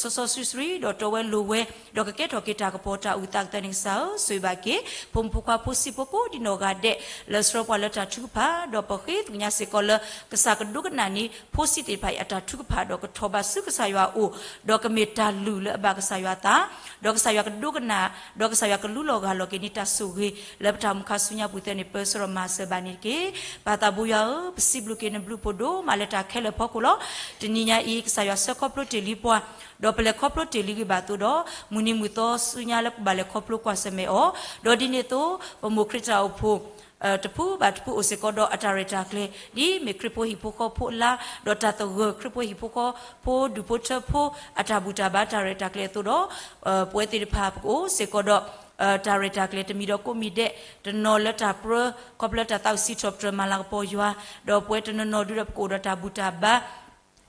စီစီဆှံဆှံ ဒီးတီဝဲလိၤဝဲ, ဒီးကကဲထီၣ်က့ၤတၢ်ကပီၤတၢ်အုၣ်သးကသၢန့ၣ်ကစၢ်ဧၢ, ဆိၣ်ဂ့ၤဘၣ်က့ၤ ဖိမုၣ်ဖိခွါဖိဆံးဖိကိးဒံနီၢ်ဂၤဒဲး လၢဆှၢပှၤလၢတၢ်ထုကဖၣ်, ဒီးပဃ့သ့ၣ်ညါစ့ၢ်ကီးလၢ ကစၢ်ကဒိကနၣ်န့ၢ် ဖိဆံးသ့ၣ်တဖၣ်အံၤအတၢ်ထုကဖၣ် ဒီးကထီၣ်ဘးဆူကစၢ်ယွၤအအိၣ်, ဒီးကမ့ၢ်တၢ်လုၢ်လၢအဘၣ်ကစၢ်ယွၤသး, ဒီးကစၢ်ယွၤကဒိကနၣ်, ဒီးကစၢ်ယွၤကလူလီၤဂာ်လီၤက့ၤန့ၢ်တၢ်ဆိၣ်ဂ့ၤ လၢပတၢ်အိၣ်မူခါဆူညါပူၤသၢန့ၣ် ပၢဆှၢဒီးမၤစၢၤဘၣ်န့ၣ်တက့ၢ်. ပၢ်သးဘိယွၤဧၢ, ပစံးဘျုးက့ၤနဘျုးဖှိၣ်ဒိၣ်မးလၢတၢ်ခဲလၢာ်ဖီခိၣ်လီၤ. တနံၤညါအံၤ ကစၢ်ယွၤဆှၢခီဖျိတ့ၢ်လံပှၤ, ဒီးပလဲၤခီဖျိတ့ၢ်လံဂ့ၤဘၣ်အသိးဒီး မုၢ်နံၤမုၢ်သီဆူညါလၢပကဘၣ်လဲၤခီဖျိကွၢ်ဆၢၣ်မဲာ်အီၤ, ဒီးဒ်န့ၣ်အသိး ပမိၢ်ခရံာ်တၢ်အိၣ်ဖှိၣ် တဖုဘၣ်တဖုအိၣ်စ့ၢ်ကီးဒီးအတၢ်ရဲၣ်တၢ်ကျဲၤ ဒ်မ့ၢ်ခရံာ်ဖိဟံၣ်ဖိဃီဖိအလါ, ဒီးတၢ်သဂၢၢ်ခရံာ်ဖိဟံၣ်ဖိဃီဖိဒူၣ်ဖိထၢဖိ အတၢ်ဘူၣ်တၢ်ဘါတၢ်ရဲၣ်တၢ်ကျဲၤအသိးဒီး ပဝဲသ့ၣ်တဖၣ်ပကအိၣ်စ့ၢ်ကီးဒီး တၢ်ရဲၣ်တၢ်ကျဲၤတမံၤဒီးကိးမံၤဒဲး, တနီၤလၢတၢ်ပြၢ ခီဖျိလၢတၢ်သးဝံၣ်စံးထီၣ်ပတြၢၤမၤလၤကပီၤယွၤ, ဒီးပဝဲတနီၤနီၤဒုဒီးပကအိၣ်ဒီးတၢ်ဘူၣ်တၢ်ဘါ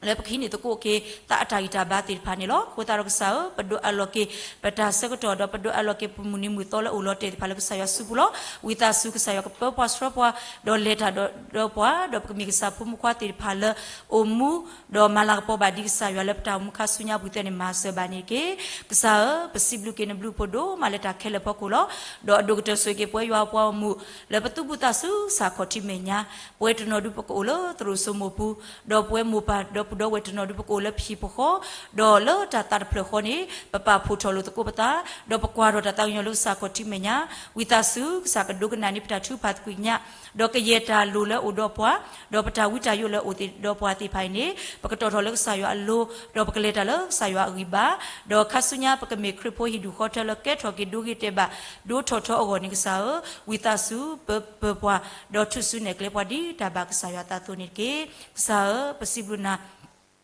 လၢပကဟံးန့ၢ်သကိးက့ၤ သးအတၢ်ဂံၢ်တၢ်ဘါသ့ၣ်တဖၣ်န့ၣ်လီၤ. အဃိသတးဒီးကစၢ်ဧၢ, ပဒိးအးလီၤက့ၤ ပတၢ်ဆၢကတီၢ် ဒီးပဒိးအးလီၤက့ၤပမုၢ်နံၤမုၢ်သီလၢအိၣ်လီၤတဲာ်သ့ၣ်တဖၣ်လၢကစၢ်ယွၤစုပူၤလီၤ. ဝံသးစူၤကစၢ်ယွၤကပၢပှၤဆှၢပှၤ, ဒီးလဲၤတၢ်ဒီးပှၤ, ဒီးပကမ့ၢ်ကစၢ်ဖိမုၣ်ဖိခွါသ့ၣ်တဖၣ်လၢ အိၣ်မူ ဒီးမၤလၤကပီၤဘၣ်ဒ်ကစၢ်ယွၤလၢပတၢ်အိၣ်မူခါဆူညါပူၤသၢန့ၣ် မၤစၢၤဘၣ်န့ၣ်တက့ၢ်. ကစၢ်ဧၢ, ပစံးဘျုးက့ၤနဘျုးဖှိၣ်ဒိၣ်မးလၢတၢ်ခဲလၢာ်ဖီခိၣ်လီၤ. ဒီးအဒိၣ်ကတၢၢ်ဆိၣ်ဂ့ၤက့ၤပဝဲယွၤပှၤဂီၢ်မုၢ် လၢပသူၣ်ဘုသးစူၤစၢ်ခီၣ်ထံးမဲာ်ညါ, ပဝဲတနီၤဒုပကအိၣ်လၢသရိာ်စိမိၢ်ပူၤ, ဒီးပဝဲမိၢ်ပၢ်ဒီး ဒီပုၢ်ဝဲၢ်တနီၤဒုး ပကအိၣ်လၢဖံးဖိဃီ, ဒီးလၢတၢ်သးတဖျၢၣ်ဃီန့ၣ် ပပာ်ဖှိၣ်ထီၣ်လိာ်သကိးပသး, ဒီးပကွၢ်ထီၣ်တၢ်သးကညီၤလၢကစၢ်ခီၣ်ထံးမဲာ်ညါ, ဝံသးစူၤ ကစၢ်ကဒိကနၣ်န့ၢ်ပတၢ်ထုကဖၣ်သကွံာ်ကညး, ဒီးကယဲၢ်တၢ်လိၣ်လၢအိၣ်ဒီးပှၤ, ဒီးပတၢ်ဝံတၢ်ယိးလၢအအိၣ်သ့ၣ်ဒီးပှၤသ့ၣ်တဖၣ်အံၤန့ၣ် ပကတီၢ်ထီၣ်လၢကစၢ်ယွၤအလိၤ, ဒီးပကလဲၤတၢ်လၢကစၢ်ယွၤအဂံၢ်ဘါ, ဒီးခါဆူညါပကမ့ၢ်ခရံာ်ဖိဟံၣ်ဒူၣ်ဃီထၢလၢကဲထီၣ်က့ၤဒိဂ့ၤတဲာ်ဘၣ် ဒိထီၣ်ထီအဂီၢ်န့ၣ် ကစၢ်ဧၢ, ဝံသးစူၤပၢၤပၢၤပှၤ, ဒီးထူၣ်စုနဲၣ်ကျဲပှၤဒ်တၢ်ဘၣ်ကစၢ်ယွၤအသးအသိးန့ၣ်တက့ၢ်. ကစၢ်ဧၢ, ပစံးဘျုးနၤ,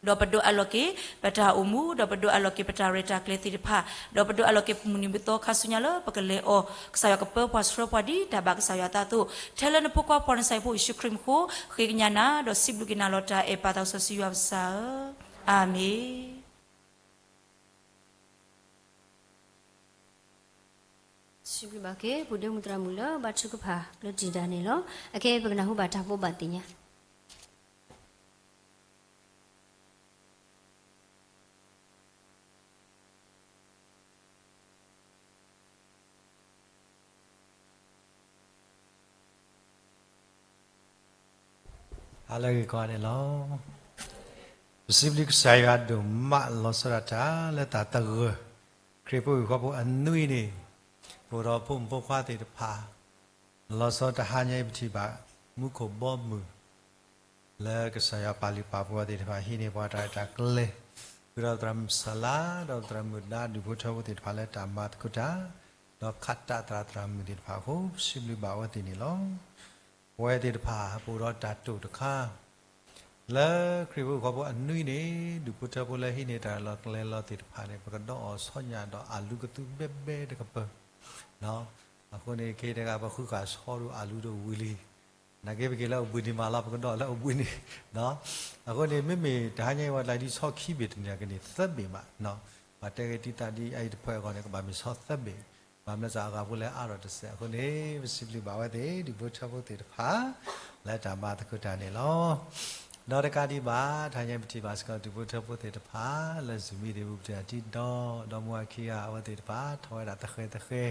ဒီးပဒိးအးလီၤက့ၤ ပတၢ်အိၣ်မူ, ဒီးပဒိးအးလီၤက့ၤပတၢ်ရဲၣ်တၢ်ကျဲၤသ့ၣ်တဖၣ်, ဒီးပဒိးအးလီၤက့ၤပမုၢ်နံၤမုၢ်သီခါဆူညါလၢပကလဲၤအီၤ, ကစၢ်ယွၤကပၢၤပှၤဆှၢပှၤဒ်တၢ်ဘၣ်ကစၢ်ယွၤအသးအသိး, ထဲလၢနဖိခွါပှၤနစဲးဖိယ့ၣ်ၡူးခရံာ်မူခိၣ်, ဃ့ကညးနၤ, ဒီးစံးဘျုးက့ၤနၤလီၤတၢ်အဲၣ်ပၢ်သးစီဆှံယွၤပကစၢ်ဧၢ, အၤမ့ၣ်. စံးဘျုးဘၣ်က့ၤ ပူၤဒ့မူသရၣ်မုၣ်လၢဘါထုကဖၣ်လၢတံၢ်တၢ်န့ၣ်လီၤ. အခဲအံၤပကနၢ်ဟူဘၣ်တၢ်ဘိးဘၣ်သ့ၣ်ညါ ဟါလၢအဂ့ၤကိးဂၤဒဲးလီၤ. ပစံးဘျုးကစၢ်ယွၤဒိၣ်မးလီၤဆီဒၣ်တၢ်လၢတၢ်သဂၢၢ် ခရံာ်ဖိဟံၣ်ဖိဃီဖိအနွံန့ၣ်, ပအိၣ်ဒီးဖိမုၣ်ဖိခွါသ့ၣ်တဖၣ်, လီၤဆီတဟါညါအံၤပထံၣ်ဘၣ် မူခိၣ်ဘီမုၢ် လၢကစၢ်ယွၤပာ်လုၢ်ပာ်ပှ့ၤအီၤသ့ၣ်တဖၣ် ဟံးန့ၢ်ပှၤတၢ်ရဲၣ်တၢ်ကျဲၤ, ဃုာ်ဒီးသရၣ်မုၣ်စလါ ဒီးသရၣ်မုၣ်ဒါဒူၣ်ဖိထၢဖိသ့ၣ်တဖၣ်လၢတၢ်မၤသကိးတၢ်, ဒီးခးတၢ်သရၣ်သရၣ်မုၣ်သ့ၣ်တဖၣ်အဃိ ပစံးဘျုးဘၣ်အဝဲသ့ၣ်န့ၣ်လီၤ. ပဝဲသ့ၣ်တဖၣ် ပအိၣ်ဒီးတၢ်တိာ်တခါ လၢခရံာ်ဖိဟံၣ်ဖိဃီဖိအနွံန့ၣ် ဒူၣ်ဖိထၢဖိလၢဟံးန့ၢ်တၢ်လီၤကျဲၤလီၤသ့ၣ်တဖၣ်န့ၣ် ပကဒီးအီၤဆီညၣ်ဒီးအလူကသူဘဲဘဲတကပၤ အဃိန့ၣ် ခဲတဂၤပဃုဃာ်ဆီဒိၣ်အလူဒိၣ်ဝံၤလံ, နာ်က့ပက့ၤလၢအဘှံးနံၤမးလီၤ ပကဒီးလၢအဘှံးနံၤ, အဃိန့ၣ် မ့မ့ၢ်တဟါညါအံၤ ပှၤတၢ်ဒ်ဆီခံဘ့ၣ်တနံၤကန့ၢ်သၢဘ့ၣ်မး, ပှၤတဲဂ့ၤတံၢ်သးဒ်အအံၤတဖၣ်အဂီၢ်န့ၣ် ကဘၣ်မ့ၢ်ဆီသၢဘ့ၣ်, ဘၣ်မနုၤစ့ၢ်အဂၤဖိလၢအါထီၣ်တစဲးအဃိန့ၣ် ပစံးဘျုးဘၣ်ဝဲသ့ၣ် ဒူၣ်ဖိထၢဖိသ့ၣ်တဖၣ် လၢတၢ်မၤသကိးတၢ်န့ၣ်လီၤ. ဒီးတကးဒံးဘၣ် တဟါညါပထံၣ်ဘၣ်စ့ၢ်ကီးဒူၣ်ဖိထၢဖိသ့ၣ်တဖၣ် လၢ Zoom မံၤ ဒံးပူၤပတၢ်ထံၣ်ဒီး ဒီမါဝၤခံဂၤ အဝဲသ့ၣ်တဖၣ် ထီၣ်ဝဲဒၣ်သဃဲၤသဃဲ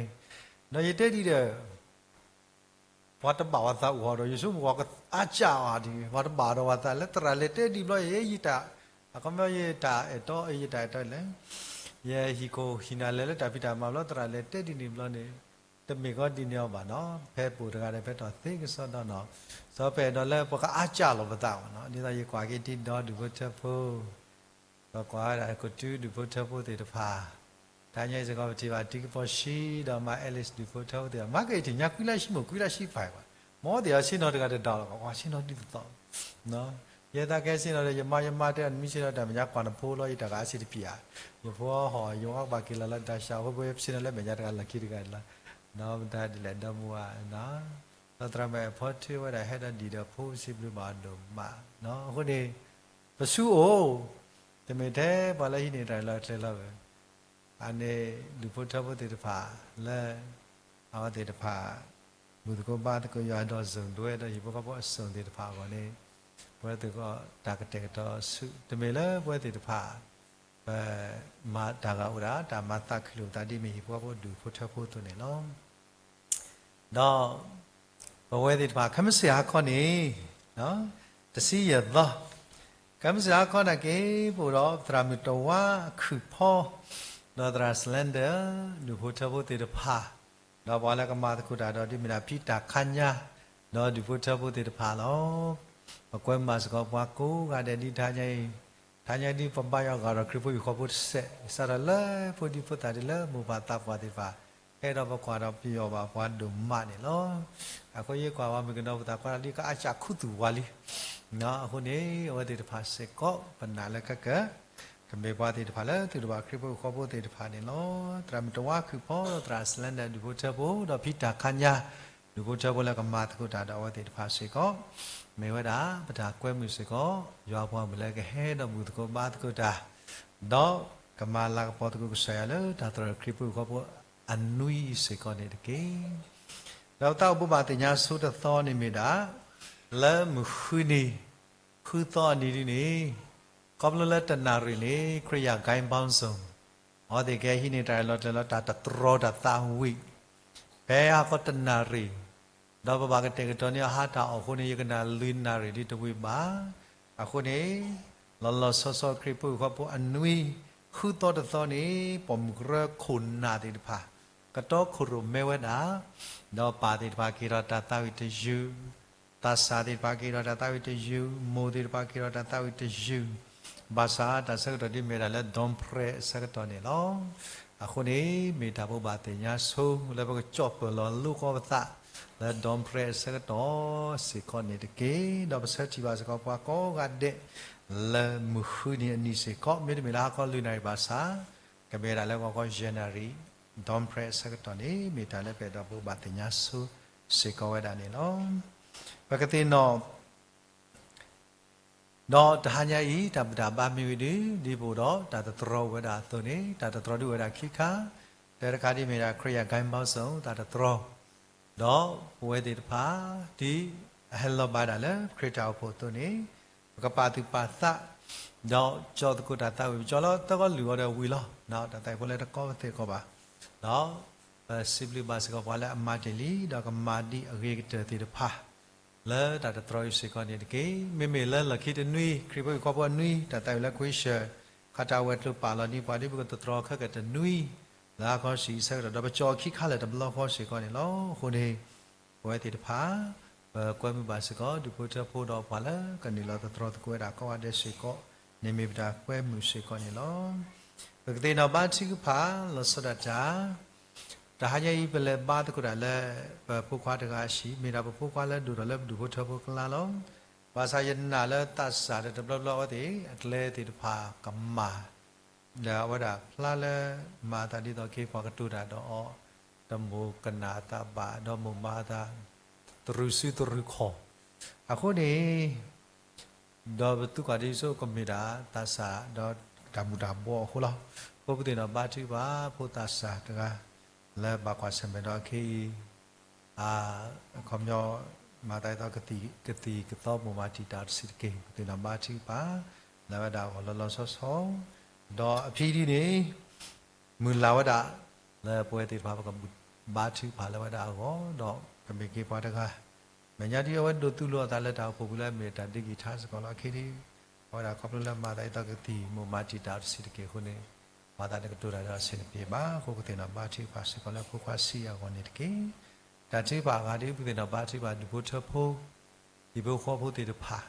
ၤ, ဒီးယတဲဒ်ဒီး ပှၤတဘၣ်ဝဲသးအိၣ်ဒီး ယဆိကမိၣ်ပှၤကအါစၢ်အီၤဒ်န့ၣ် ပှၤတဘၣ်ဒီးဝဲသးလၢသရၣ်လဲၤတဲဒ်ဘျီ ယဲယတၢ်, အခီပညီယတၢ်အဲၣ်တီ ယတၢ်အဲၣ်တီလဲၣ်, ယဟံၣ်ခိၣ်ဟံၣ်နၤလဲၤလၢတၢ်ဖံးတၢ်မၤဘျီ သရၣ်လဲၤတဲဒ်န့ၣ်ဘျီန့ၣ် တမ့ၢ်ကီဒ်န့ၣ်အီၤဘၣ်နီၤ, ဖဲပအိၣ်တဂၤဒီးဖဲထီၣ်သ့ကစီဒီနီၤ, စီၤပအဲၣ်ဒိးလၢပှၤကအါစၢ်လီၤပသးအီၤနီၤ, ဒ်သိးယကွၢ်က့ၤဒ်ဒီးဒူၣ်ဖိထၢဖိ ဒီးကွၢ်ဝဲဒၣ်ကတုၤဒူၣ်ဖိထၢဖိသ့ၣ်တဖၣ်, တဟါညါအံၤစ့ၢ်ကီး ပထံၣ်ဘၣ်တံၤကပီၤဆံး ဒီးမါ Alice ဒူၣ်ဖိထၢဖိသ့ၣ်တဖၣ်, မၤက့ၤထံၣ်ညါကွံလၢဆံမိၢ်ကွံလၢဆံဖးဘၣ်, မ်အဝဲသ့ၣ်အဆ့ၣ်နီၤတဂၤတဒၣ်လီၤဘၣ်, ပှၤဆ့ၣ်နီၤဒ်သိးသိး, ယဲသးကဲဆ့ၣ်နီၤဒီး ယမါယမါတဲ နမ့ၢ်ဆ့ၣ်နီၤတၢ်မဲာ်ညါကွၢ်နဖိလီၤ ယတၢ်ဂၤအဆံးတပျၢ်, ယဖိဟီၣ် ယဝါကဘၣ်က့ၤလီၤလၢတၢ်ဆါအဃိ ပဝဲပဆ့ၣ်နီၤလၢမဲာ်ညါတဂၤလၢခံတဂၤလီၤ, ဒီးပတၢ်ဒ်လဲၣ်ဒီမါဝၤ ဒီးသရၣ်မုၣ်အဲၣ်ဖီထၢဝဲဒၣ်ဟဲဒီးဒံၣ်ဒီးဖိ ပစံးဘျုးဘၣ်အီၤဒိၣ်မး, အဃိန့ၣ် ပဆူအအိၣ်, တမ့ၢ်ထဲပှၤလၢဟံးန့ၢ်တၢ်လီၤကျဲၤလီၤဘၣ်, အန့ၣ် ဒူၣ်ဖိထၢဖိသ့ၣ်တဖၣ်လၢ အဝဲသ့ၣ်တဖၣ် မုၢ်သကိးဘါသကိးယွၤဒီး Zoom ဒွဲဒီးဟံၣ်ဖိဃီဖိအစုၣ်သ့ၣ်တဖၣ်အဂီၢ်န့ၣ်, ပဝဲသ့ၣ်တဖၣ်တၢ်ကတဲာ်ကတီၤဆူၣ် တမ့ၢ်လၢပဝဲသ့ၣ်တဖၣ် ပမၤတၢ်ဂၤအိၣ်ဒၣ် တၢ်မၤသးခုလိာ်ပသးဒ်မ့ၢ်ဟံၣ်ဖိဃီဖိဒူၣ်ဖိထၢဖိအသိးန့ၣ်လီၤ. ဒီး ပဝဲသ့ၣ်တဖၣ် ခဲမုၢ်ဆ့ၣ်ဟါခီန့ၣ် တဆံယဲၢ်သီ, ခဲမုၢ်ဆ့ၣ်ဟါခီနာ်က့ ပအိၣ်ဒီးသရၣ်မုၣ်တဝါခုၣ်ဖီ ဒီးသရၣ် Slender ဒူၣ်ဖိထၢဖိသ့ၣ်တဖၣ်, ဒီးပှၤလၢကမၤသကိးတၢ်ဒီးဒ်မ့ၢ်ဒၣ်ဖံတၢ်ခါညါ ဒီးဒူၣ်ဖိထၢဖိသ့ၣ်တဖၣ်လီၤ. ပကွဲမုာ်စ့ၢ်ကီးပှၤကိးဂၤဒဲးဒ်တဟါညါအံၤ, တဟါညါဒ်ပဘါယွၤအဂၤဒီးခရံာ်ဖိဟံၣ်ဖိဃီဖိတစဲး စးထီၣ်လၢဖိဒံဖိသၣ်တုၤလၢမိၢ်ပၢ်သးပှၢ်သ့ၣ်တဖၣ်, အဲၣ်ဒိးပကွၢ်ဒီးပယီၤဘၣ်ပှၤဒိၣ်မးန့ၣ်လီၤ. အဃိယကွၢ်ဝဲမုၢ်ကနီၤပသးကွၢ်ဒ်ကအါစၢ်ခူသူၣ်ဝါလံ အဃိန့ၣ် အဝဲသ့ၣ်တဖၣ်စ့ၢ်ကီး ပနာ်လၢကက ကမ့ၢ်ပှၤသ့ၣ်တဖၣ်လၢသူၣ်တဘၣ်ခရံာ်ဖိဟံၣ်ဖိဃီဖိသ့ၣ်တဖၣ်န့ၣ်လီၤ. သရၣ်မုၣ်တဝါခုၣ်ဖီ သရၣ် Slender ဒူၣ်ဖိထၢဖိ ဒီးဖံတၢ်ခါညါ ဒူၣ်ဖိထၢဖိလၢကမၤသကိးတၢ်ဒီးအဝဲသ့ၣ်တဖၣ်စ့ၢ်ကီး မ့ၢ်ဝဲဒၣ်ပတၢ်ကွဲမုာ်စ့ၢ်ကီး ယွၤပှၤမုၣ်လၢကဟဲဒီးမုၢ်သကိးဘါသကိးတၢ် ဒီးကမၤလၤကပီၤသကိးကစၢ်ယွၤလၢတၢ်သရၣ်ခရံာ်ဖိဟံၣ်ဖိဃီဖိအနွံအံၤစ့ၢ်ကီးန့ၣ်တက့ၢ်. ဒီးပသးအိၣ်ဘိးဘၣ်သ့ၣ်ညါဆိတသီန့ၣ်မ့ၢ်ဒၣ် လၢမုၢ်ဃုနံၤ ဃုသီအနံၤဒ်န့ၣ် ခီဖျိလၢတနၣ်ရံၣ်န့ၣ် ခရံာ်ယာ် ဂိုဏ်းပေါင်းစုံ အဝဲသ့ၣ်ကဟံးန့ၢ်တၢ်လီၤကျဲၤလီၤတၢ်တတြီတၢ်သးဝံၣ် ဖဲဟါခီတနၣ်ရံၣ် ဒီးပဘၣ်ကတဲာ်ကတီၤန့ၢ်အဟါတၢ်အီၣ်အဃိန့ၣ် ယကနၣ်လွံၢ်နၣ်ရံၣ်ဒ်တဝံၤဘၣ်. အဃိန့ၣ် လီၤလီၤဆီဆီခရံာ်ဖိဟံၣ်ဖိဃီဖိအနွံ ဃုသီတသီန့ၣ် ပိာ်မုၣ်ကရၢခိၣ်နၢ်သ့ၣ်တဖၣ် ကတီခိၣ်ရိၣ်မဲဝဲဒၣ်, ဒီးပၢ်သ့ၣ်တဖၣ်က့ၤထီၣ်တၢ်သးဝံၣ်တယုၢ်, သးစၢ်သ့ၣ်တဖၣ်က့ၤထီၣ်တၢ်သးဝံၣ်တယုၢ်, မိၢ်သ့ၣ်တဖၣ်က့ၤထီၣ်တၢ်သးဝံၣ်တယုၢ်, ဘၣ်ဆၣ်တၢ်ဆၢကတီၢ်ဒ်မ့ၢ်ဒၣ်လၢ Don Prat အဆၢကတီၢ်န့ၣ်လီၤ. အဃိန့ၣ် မ့ၢ်တၢ်ဘိးဘၣ်သ့ၣ်ညါဆိ လၢပကကၠီၣ်ပၢၢ်လီၤလိဃီပသး လၢ Don Prat အဆၢကတီၢ်စ့ၢ်ကီးန့ၣ်တက့ၢ်. ဒီးပဆၢထံၣ်ဘၣ်စ့ၢ်ကီးပှၤကိးဂၤဒဲး လၢမုၢ်ဃုနံၤအနံၤစ့ၢ်ကီး မ့တမ့ၢ်လၢဟါခီလွံၢ်နၣ်ရံၣ်ဘၣ်ဆၣ် ကမ့ၢ်ဝဲဒၣ်လၢဂီၤခီယဲၢ်နၣ်ရံၣ် Don Prat အဆၢကတီၢ်န့ၣ် မ့ၢ်တၢ်လၢပအဲၣ်ဒိးဘိးဘၣ်သ့ၣ်ညါဆိစ့ၢ်ကီးဝဲဒၣ်န့ၣ်လီၤ. ပကသ့ၣ်နီၣ် ဒီးတဟါညါအံၤ တၢ်ဘူၣ်တၢ်ဘါမ့ၢ်ဝံၤဒီး ဒ်ပအိၣ်ဒီးတၢ်တတြီဝဲဒၣ်အသိးန့ၣ် တၢ်တတြီဒုးဝဲဒၣ်ခံခါ, တၢတခါဒ်မ့ၢ်ဒၣ် ခရံာ်ယၤ ဂိုင်းဘီစိ တၢ်တတြီ, ဒီးပဝဲသ့ၣ်တဖၣ် ဒ်အဟဲလီၤဘၣ်ဒၣ်လၢခရံာ်တၢ်အိၣ်ဖှိၣ်အသိးန့ၣ် ပကပာ်သူၣ်ပာ်သး ဒီးကၠီၣ်သကိးတၢ်သးဝံၣ် ပကၠီၣ်လၢသၢဂီၢ်လွံၢ်ဂီၢ်ဒီးဝံၤလီၤ. တၢ်သးဝံၣ်ဖိလၢတကီသ့ၣ်ကီးဘၣ်, ဒီးပစံးဘျုးဘၣ်စ့ၢ်ကီးပှၤလၢအမၤတ့ၢ်လံ ဒီးကမၤဒံးအဂ့ၤကတၢၢ်သ့ၣ်တဖၣ် လၢတၢ်တတြီအံၤစ့ၢ်ကီးန့ၣ်တက့ၢ်. မ့မ့ၢ်လၢလီၢ်ခံတနွံ ခရံာ်ဖိဟံၣ်ဖိဃီဖိအနွံ တၢ်သးဝံၣ်လၢခွံဆၢၣ် ခးတၢ်ဝဲၤကျိၤပာ်လီၤန့ၢ်ပှၤဒ်ပကတတြီခဲကတနွံ လၢဟါခီဆံးအဆၢကတီၢ် ဒီးပကၠီၣ်အခံခါလၢာ်တဘျီဃီစ့ၢ်ကီးန့ၣ်လီၤ. အဃိန့ၣ် ပဝဲသ့ၣ်တဖၣ် ပကွဲမုာ်ဘၣ်စ့ၢ်ကီး ဒူၣ်ဖိထၢဖိဒီးပှၤလၢကနုာ်လီၤတတြီသကိးဝဲဒၣ် ကိးဂၤဒဲးစ့ၢ်ကီးန့ၣ် မ့ၢ်ပတၢ်ကွဲမုာ်စ့ၢ်ကီးန့ၣ်လီၤ. ပကသ့ၣ်နီၣ်ဘါထုကဖၣ် လီၤဆီဒၣ်တၢ် တဟါညါအံၤ ပလဲၤဘါသကိးတၢ်လၢ ပဖိခွါတဂၤအဟံၣ် မ့ၢ်ဒၣ်ပဖိခွါလၢဒိၣ်ထီၣ်လၢပဒူၣ်ဖိထၢဖိအကျါလီၤ. ဘၣ်ဆၣ်ယနာ်လၢသးစၢ်ဒီးတဘျီဘျီအဝဲသ့ၣ် အကျဲသ့ၣ်တဖၣ်ကမၣ် ဒီးအဝဲဒၣ်ဖျါလၢမၤအသးဒ်သိးက့ၤပှၤကတိၤတၢ်ဒီးအီၤ တမိၢ်ကနၣ်အသးဘၣ် ဒီးမိၢ်မၤအသး တရုၤစုတရုၤခီၣ် အဃိန့ၣ် ဒီးပသူၣ်ကီၢ်ဒ်ဆိကမ့ၢ်ဒၣ်သးစၢ်ဒီးတၢ်ဘူၣ်တၢ်ဘီအဃိလီၤ. အဃိပသ့ၣ်နီၣ်ဘါထုကဖၣ် ဖိသးစၢ်တဂၤ လၢဘၣ်ကွၢ်ဆၢၣ်မဲာ်ဒီးအခ့အံၤ အခီပညီ မၤသးဒ်သိးကသံၣ်ကသီမိၢ်မၤတံာ်တာ်တဆံးတက့ၢ် ပသ့ၣ်နီၣ်ဘါထုကဖၣ် လၢဝဲဒၣ်အဂီၢ်လီၤလီၤဆီဆီ ဒီးအဖံဒ်န့ၣ် မုၢ်လၢ်ဝဲဒၣ် လၢပဝဲသ့ၣ်တဖၣ်ပကဘါထုကဖၣ်လၢဝဲဒၣ်အဂီၢ် ဒီးကမ့ၢ်က့ၤပှၤတဂၤ မဲာ်ညါဒ်အဝဲဒိးသူၣ်လိာ်အသးလၢတၢ်အိၣ်ဖှိၣ်ပူၤလၢအမ့ၢ်တၢ်ဒ့ကံထါစ့ၢ်ကီးလီၤ. အခဲအံၤ အဝဲဒၣ်ခီဖျိလၢမၤသးဒ်သိးကသံၣ်မိၢ်မၤတံာ်တာ်တဆံးတက့ၢ်အဃိန့ၣ် မၤသးတကတိၤတၢ်ဒီးအဆင်တပြေဘၣ်. အဃိပသ့ၣ်နီၣ်ဘါထုကဖၣ်စ့ၢ်ကီးလၢဖိခွါဆံးအဂီၢ်န့ၣ်တက့ၢ်. တၢ်ထုကဖၣ်အဂၤဒ် ပသ့ၣ်နီၣ်ဘါထုကဖၣ်ဒူၣ်ဖိထၢဖိ ဟံၣ်ဖိဃီဖိသ့ၣ်တဖၣ်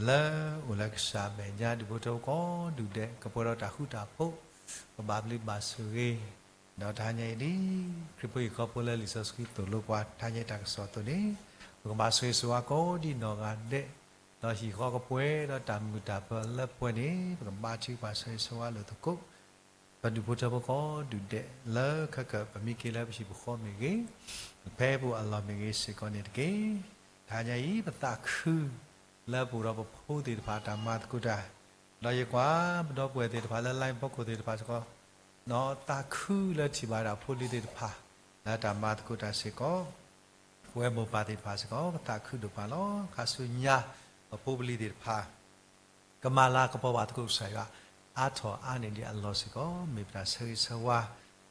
လၢအိၣ်လၢကစၢ်မဲာ်ညါ ဒူၣ်ဖိထၢဖိကိးဒူၣ်ဒဲး ကပှဲၤဒီးတၢ်ဃူတၢ်ဖိး ကဘၣ်ဘျုးဘၣ်ဆိၣ်ဂ့ၤ ဒီးတဟါညါအံၤဒ် ခရံာ်ဖိဟံၣ်ဖိဃီဖိလၢလံာ်စီဆှံသိၣ်လိပှၤ တဟါညါအံၤတၢ်ကစီၣ်အသိးန့ၣ် ပကဘၣ်ဆိၣ်ဂ့ၤဆိၣ်ဝါကိးဒ်နီၢ်ဂၤဒဲး ဒီးဟံၣ်ဃီကပှဲၤဒီးတၢ်မုာ်တၢ်ပၢၤလၢပှဲၤန့ၣ် ပကဘါထုကဖၣ်ဆိၣ်ဂ့ၤဆိၣ်ဝါလိာ်သကိး ပဒူၣ်ဖိထၢဖိကိးဒူၣ်ဒဲး လၢခဲကၢၣ်ပမံက့ၤလၢပဟံၣ်ပဃီမ့ၢ်ဂ့ၤ, ပဖဲပအိၣ်အလီၢ်မ့ၢ်ဂ့ၤစ့ၢ်ကီးန့ၣ်တက့ၢ်. တဟါညါအံၤ ပသးခု လၢပအိၣ်ဒီးပဖိသ့ၣ်တဖၣ်တၢ်မၤသကိးတၢ်, ဒီးယကွၢ်ပဒီပုၢ်ဝဲၢ်သ့ၣ်တဖၣ်လၢ line ဖီခိၣ်သ့ၣ်တဖၣ်စ့ၢ်ကီး, ဒီးသးခုလၢထံၣ်ဘၣ်ဒၣ်ဖိလံၤသ့ၣ်တဖၣ် လၢတၢ်မၤသကိးတၢ်စ့ၢ်ကီး, ပဝဲမိၢ်ပၢ်သ့ၣ်တဖၣ်စ့ၢ်ကီး ပသးခုဒိၣ်မးလီၤ. ခါဆူညါ ပဖိပလံၤသ့ၣ်တဖၣ် ကမၤလၤကပီၤဘၣ်သကိးကစၢ်ယွၤ အါထီၣ်အါန့ၢ်ဒံးအလီၢ်စ့ၢ်ကီး မ့ၢ်ပတၢ်ဆၢဂ့ၤဆၢဝါ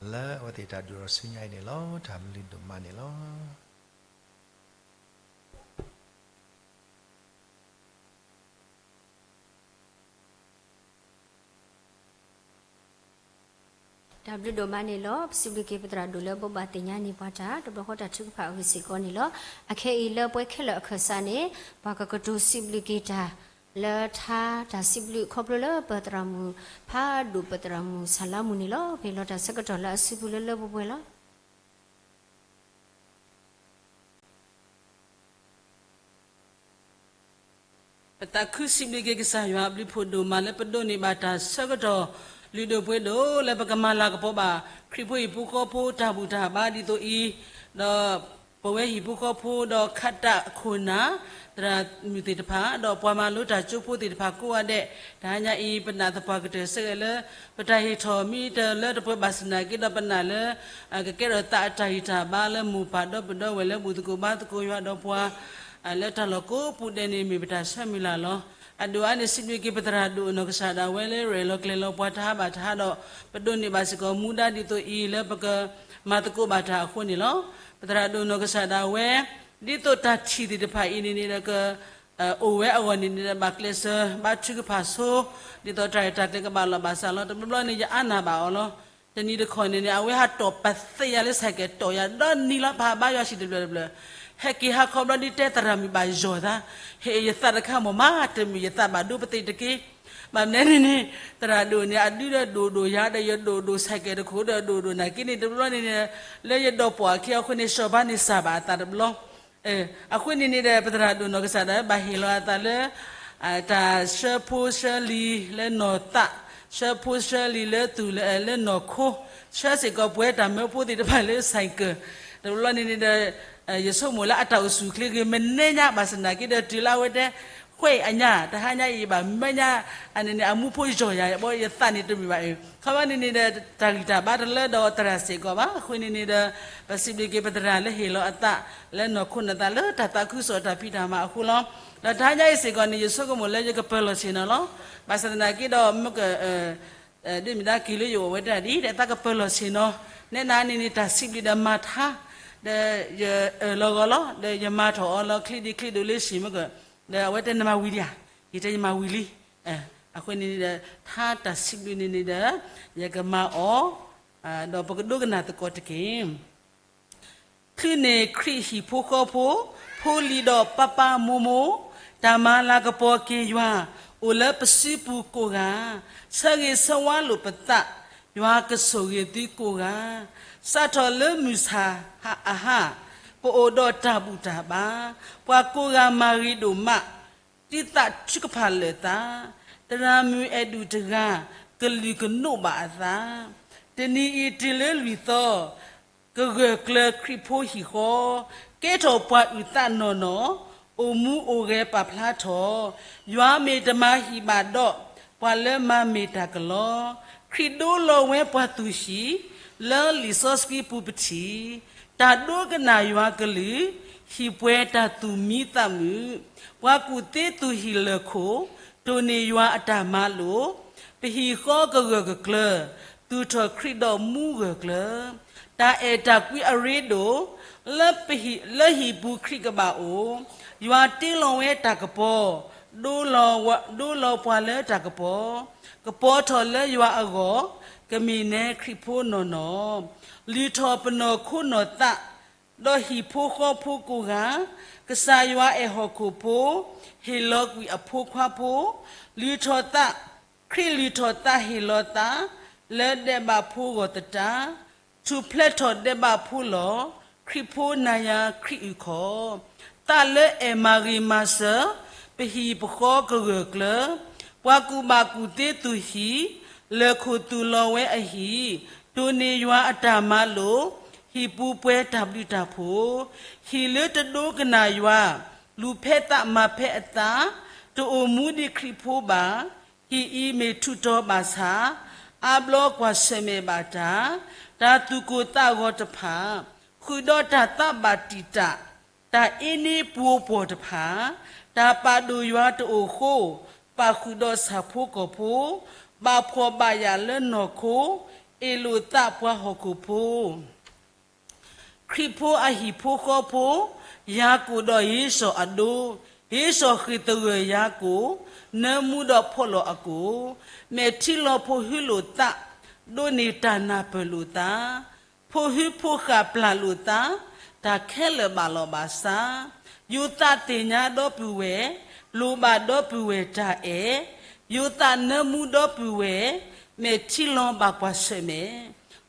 လၢအဝဲသ့ၣ်တၢ်ဒိၣ်ထီၣ်ဆူညါအံၤန့ၣ်လီၤ. တၢ်ဘျုးဒိၣ်မးန့ၣ်လီၤ. တၢ်ဘျုးဒိၣ်မးန့ၣ်လီၤ. ပစံးဘျုးက့ၤပသရၣ်ဒိၣ်လၢဘိးဘၣ်သ့ၣ်ညါန့ၢ်ပှၤတၢ် တဘျီဃီတၢ်ထုကဖၣ်အဂ့ၢ်စ့ၢ်ကီးန့ၣ်လီၤ. အခဲအံၤလၢပှဲၤခဲလၢာ်အခၢၣ်စးန့ၣ် ပှၤကကတိၤစံးဘျုးက့ၤတၢ် လၢထါတၢ်စံးဘျုးခီဖျိလၢပသရၣ်မုၣ် ဖးဒိၣ်ပသရၣ်မုၣ်ဆၣ်လါမူန့ၣ်လီၤ. ပဟ့ၣ်လီၤတၢ်ဆၢကတီၢ်လၢအစုပူၤလၢလၢပှဲၤပှဲၤလီၤ. ပသးခုစံးဘျုးက့ၤကစၢ်ယွၤအဘျုးဖှိၣ်ဒိၣ်မးလၢပဒိးန့ၢ်ဘၣ်တၢ်ဆၢကတီၢ် လုၢ်ဒိၣ်ပှ့ၤဒိၣ်လၢပကမၤလၤကပီၤဘၣ် ခရံာ်ဖိဟံၣ်ဖိဃီဖိတၢ်ဘူၣ်တၢ်ဘါဒ်သိးအံၤ, ဒီးပဝဲဟံၣ်ဖိဃီဖိဒီးခးတၢ်ခိၣ်နၢ် သရၣ်မုၣ်သ့ၣ်တဖၣ် ဒီးပှၤမၤလိတၢ်ကၠိဖိသ့ၣ်တဖၣ်ကိးဂၤဒဲး, တဟါညါအံၤ ပနာ်သပှၢ်ကတၢၢ်ဆၢဂ့ၤလၢ ပတၢ်ဟ့ၣ်ထီၣ်မ့ၢ်တၢ်လၢတပှဲၤဘၣ်ဆၣ်သနာ်က့ဒီးပနာ်လၢ ကကဲထီၣ်သးအတၢ်ဂံၢ်တၢ်ဘါလၢမိၢ်ပၢ်ဒီပုၢ်ဝဲၢ်လၢဘူၣ်သကိးဘါသကိးယွၤဒီးပှၤ လၢတၢ်လီၢ်ကိးပူၤဒဲးန့ၣ် မ့ၢ်ပတၢ်ဆၢမုၢ်လၢ်လီၤ. အဒိၣ်အါန့ၣ် စံးဘျုးက့ၤပသရၣ်ဒိၣ်အနီၢ်ကစၢ်ဒၣ်ဝဲလၢရဲၣ်လီၤကျဲၤလီၤပှၤတဟါဘၣ်တဟါဒီး ပဒိးန့ၢ်ဘၣ်စ့ၢ်ကီးမူဒါဒ်သိးအံၤလၢပကမၤသကိးဘၣ်တၢ်အဃိန့ၣ်လီၤ. ပသရၣ်ဒိၣ်နီၢ်ကစၢ်ဒၣ်ဝဲ ဒ်သိးတၢ်ထံၣ်သ့ၣ်တဖၣ်အံၤန့ၣ်န့ၣ်ဒီးက အိၣ်ဝဲအဂီၢ်န့ၣ်န့ၣ်ဒီး ဘၣ်ကျဲးစၢး ဘါထုကဖၣ်ဆိ, ဒ်သိးတၢ်ရဲၣ်တၢ်ကျဲၤကဘၣ်လီၤဘၣ်စးလီၤ. တဘျီဘျီန့ၣ် ယအါနၢ်ဘၣ်အီၤလီၤ. တနံၤတခီန့ၣ်န့ၣ် အဝဲဟးတီၣ်ပသ့ၣ်ယၤလၢ ဆိုင်ကယ် တီၣ်ယၤဒီနံၤလီၤ. ပဟးဘါယွၤဆံးတဘျၢၣ်တဘျၢၣ်, ဟဲက့ၤဟးခီဘျီဒ်တဲသရၣ်မုၣ်ဘၣ်ယီၢ်သး, ဟ့ၣ်ယသးတခါမ့ၢ်မး တမုာ်ယသးဘၣ်ဒိပသ့ၣ်တက့ၢ်. ဘၣ်မနုၤန့ၣ်န့ၣ် သရၣ်ဒိၣ်န့ၣ် အဒုဒီးဒိၣ်ဒိၣ်ယၤဒီး ယဒိၣ်ဒိၣ် ဆိုင်ကယ် တခိၣ်ဒီးဒိၣ်ဒိၣ်နာ်က့န့ၣ် တဘျီဘျီန့ၣ်န့ၣ် လၢယဒီပုၢ်ဝဲၢ်ခံအဃိန့ၣ် စီၤဘါန့ၣ်စၢ်ဘၣ်အသးတဘျီ အဃိန့ၣ်န့ၣ်ဒီး ပသရၣ်ဒိၣ်နီၢ်ကစၢ်ဒီး ဘၣ်ဟ့ၣ်လီၤအသးလၢ တၢ်ဆှၢဖိဆှၢလံၤလၢနီၢ်သး, ဆှၢဖိဆှၢလံၤလၢသူၣ်လၢအဲလၢနီၢ်ခိ, ဆှၢစ့ၢ်ကီးပဝဲတၢ်မၢဖိသ့ၣ်တဖၣ်လၢ ဆိုင်ကယ် တဘျီဘျီန့ၣ်န့ၣ်ဒီး ယဆိကမိၣ်လၢအတၢ်အိၣ်ဆူၣ်အိၣ်ချ့ဂ့ၤ မနဲညါဘၣ်ဆၣ်သနာ်က့ဒီး တုၤလၢအဝဲတဲ ဃဲအံၤအညါ တဟါညါအံၤဘၣ် မၢညါ အန့ၣ်န့ၣ် အမူဖိယီၢ်ယၤ ဘီယသးန့ၣ်တမုာ်ဘၣ်အၢ, ခီဖျိန့ၣ်န့ၣ်ဒီး တၢ်ဂံၢ်တၢ်ဘါတလၢဒီးသရၣ်စ့ၢ်ကီးဘၣ်. အဃိန့ၣ်န့ၣ်ဒီး ပစံးဘျုးက့ၤပသရၣ်လၢဟ့ၣ်လီၤအသး လၢနီၢ်ခိနီၢ်သးလၢတၢ်သးခုကစီၣ်တၢ်ဖံးတၢ်မၤအဃိလီၤ. ဒီးတဟါညါအံၤစ့ၢ်ကီးန့ၣ် ယဆိကမိၣ်လၢယကပၢၤလီၢ်ဆ့ၣ်နီၤလီၤ. ဘၣ်ဆၣ်သနာ်က့ဒီး မ့ၢ်က ဒ်မ့ၢ်ဒၣ်က့ၤလၢယအိၣ်ဝဲဒၣ်ဒ် တၢ်သးကပၢၤလီၢ်ဆ့ၣ်နီၤ, နဲဒၣ်န့ၣ်န့ၣ် တၢ်စံးဘျုးဒီးမၤထါ, ဒီးယအၢၣ်လီၤဂီၤလီၤ, ဒီးယမၤထီၣ်အီၤလီၤ ချ့ဒံးချ့ဒိၣ်လၢဆံးမ့ၢ်က, ဒီးအဝဲတဲနမၤဝံၤလံဧါ, ယတဲယမၤဝံၤလံ. အဃိန့ၣ်ဒီး ထါတၢ်စံးဘျုးန့ၣ်န့ၣ်ဒီး ယကမၤအီၤ, ဒီးပကဒိကနၣ်သကိးတက့ၢ်. ချုးန့ၢ်ခရံာ်ဟံၣ်ဖိဃီဖိ, ဖိလံၤဒီးပၢ်ပၢ်မိၢ်မိၢ်, တၢ်မၤလၤကပီၤက့ၤယွၤ, အိၣ်လၢပစုပူၤကိးဂၤ, ဆၢဂ့ၤဆၢဝါလိာ်ပသး, ယွၤကဆိၣ်ဂ့ၤသုကိးဂၤ, စးထီၣ်လၢမုၢ်ဆၣ်အဟါ, ပအိၣ်ဒီးတၢ်ဘူၣ်တၢ်ဘါ, ပှၤကိးဂၤမၤဂ့ၤဒိၣ်မး, တံၤသးထုကဖၣ်လၢာ်သး, သရၣ်မုၣ်အဲၣ်ဒူၣ်တဂၤ, ကလုၢ်ကနိးဘၣ်အသး, တနံၤအံၤတုၤလၢလွံၢ်သီ, ကဂၢၢ်ကျၢၤခရံာ်ဖိဟံၣ်ဃီ, ကဲထီၣ်ပှၤအုၣ်သးနီၢ်နီၢ်, အိၣ်မူအိၣ်ဂဲၤပာ်ဖျါထီၣ်, ယွၤမ့ၢ်တမၤဟံၣ်ဘၣ်ဒီး, ပှၤလၢမၤမ့ၢ်တၢ်ကလီ, ခရံာ်ဒိလီၤဝဲပှၤသူၣ်ဟံၣ်, လၢလံာ်စီဆှံပူၤပထံၣ်, တၢ်ဒိကနၣ်ယွၤကလုၢ်, ဟံၣ်ပှဲၤတၢ်သူၣ်မံသးမုာ်, ပှၤကူၣ်သ့သူၣ်ဟံၣ်လၢၢ်ခိၣ်, တိၢ်န့ၢ်ယွၤအတၢ်မၤလိာ်, ပဟံၣ်ဃီကဂၢၢ်ကကျၢၤ, သူၣ်ထီၣ်ခရံာ်ဒီးမူဂၢၢ်ကျၢၤ, တၢ်အဲၣ်တၢ်ကွံအရ့ဒိၣ်, လၢပဟံၣ်, လၢဟံၣ်ပူၤခရံာ်ကဘၣ်အိၣ်, ယွၤတ့လီၤဝဲတၢ်ကပီၤ, ဒိလီၤ, ဒိလီၤပှၤလၢတၢ်ကပီၤ, ကပီၤထီၣ်လၢယွၤအဂီၢ်, ကမ့ၢ်နဲခရံာ်ဖိနီၢ်နီၢ်, လုၢ်ထီၣ်ပနီၢ်ခိနီၢ်သး, ဒီးဟံၣ်ဖိဃီဖိကိးဂၤ, ကစၢ်ယွၤအဲၣ်ဟီၣ်ခိၣ်ဖိ, ဟ့ၣ်လီၤကွံာ်အဖိခွါဖိ, လုၢ်ထီၣ်သး, ခရံာ်လုၢ်ထီၣ်သးဟ့ၣ်လီၤသး, လၢဒဲးဘးဖိဂီၢ်သတး, ထူၣ်ဖျဲးထီၣ်ဒဲးဘးဖိလီၤ, ခရံာ်ဖိနၤယၤခရံာ်အုၣ်ခီၣ်, သးလၢအဲၣ်မၤဂ့ၤမၤစၢၤ, ပဟံၣ်ပဃီကဂၢၢ်ကျၢၤ, ပှၤကူၣ်ဘၣ်ကူၣ်သ့သူၣ်ဟံၣ်, လၢၢ်ခိၣ်သူၣ်လီၤဝဲအဟံၣ်, တိၢ်န့ၢ်ယွၤအတၢ်မၤလိာ်, ဟံၣ်ပူၤပှဲၤတၢ်ဘျုးတၢ်ဖှိၣ်, ဟံၣ်လၢတဒိကနၣ်ယွၤ, လူၤဖဲသးမၤဖဲအသး, တအိၣ်မူဒံးခရံာ်ဖိဘၣ်, ဟံၣ်အံၤမ့ၢ်ထူးတီၤဘၣ်ဆၣ်, အါဘျီကွၢ်ဆၢၣ်မဲာ်ဘၣ်တၢ်, တၢ်သူၣ်ကိၢ်သးဂီၤတဖၣ်, ဃုာ်ဒီးတၢ်သးဘၣ်တံာ်တာ်, တၢ်အ့န့ပူၤပှီၢ်တဖၣ်, တၢ်ပာ်ဒိၣ်ယွၤတအိၣ်ဃိ, ပာ်ဃုာ်ဒီးဆၣ်ဖိကီၢ်ဖိ, ဘၣ်ဖှီၣ်ဘၣ်ယာ်လၢနီၢ်ခိ, အ့ၣ်လိာ်သးပှၤဟီၣ်ခိၣ်ဖိ ခရံာ်ဖိအဟံၣ်ဖိဃီဖိ, ယၤကိာ်ဒီးဧ့စီၤအဒိ, ဧ့စီၤဃ့ၢ်သဂၢၢ်ယၤကိာ်, နၢမူဒီးဖီၣ်လီၤအကိာ်, မဲာ်ထံလီၤဖိဟုလိာ်သး, ဒိးန့ၢ်တၢ်နၢ်ပၢၢ်လိာ်သး, ဖိဟုဖိဃာ်ပျၢ်လိာ်သး, တၢ်ခဲလၢာ်ဘၣ်လီၤဘၣ်စး, ယိၤသးသ့ၣ်ညါဒီပုၢ်ဝဲၢ်, လိၣ်ဘၣ်ဒီပုၢ်ဝဲၢ်တၢ်အဲၣ်, ယိၤသးနၢမူဒီပုၢ်ဝဲၢ်, မဲာ်ထံလီၤဘၣ်ကွၢ်ဆၢၣ်မဲာ်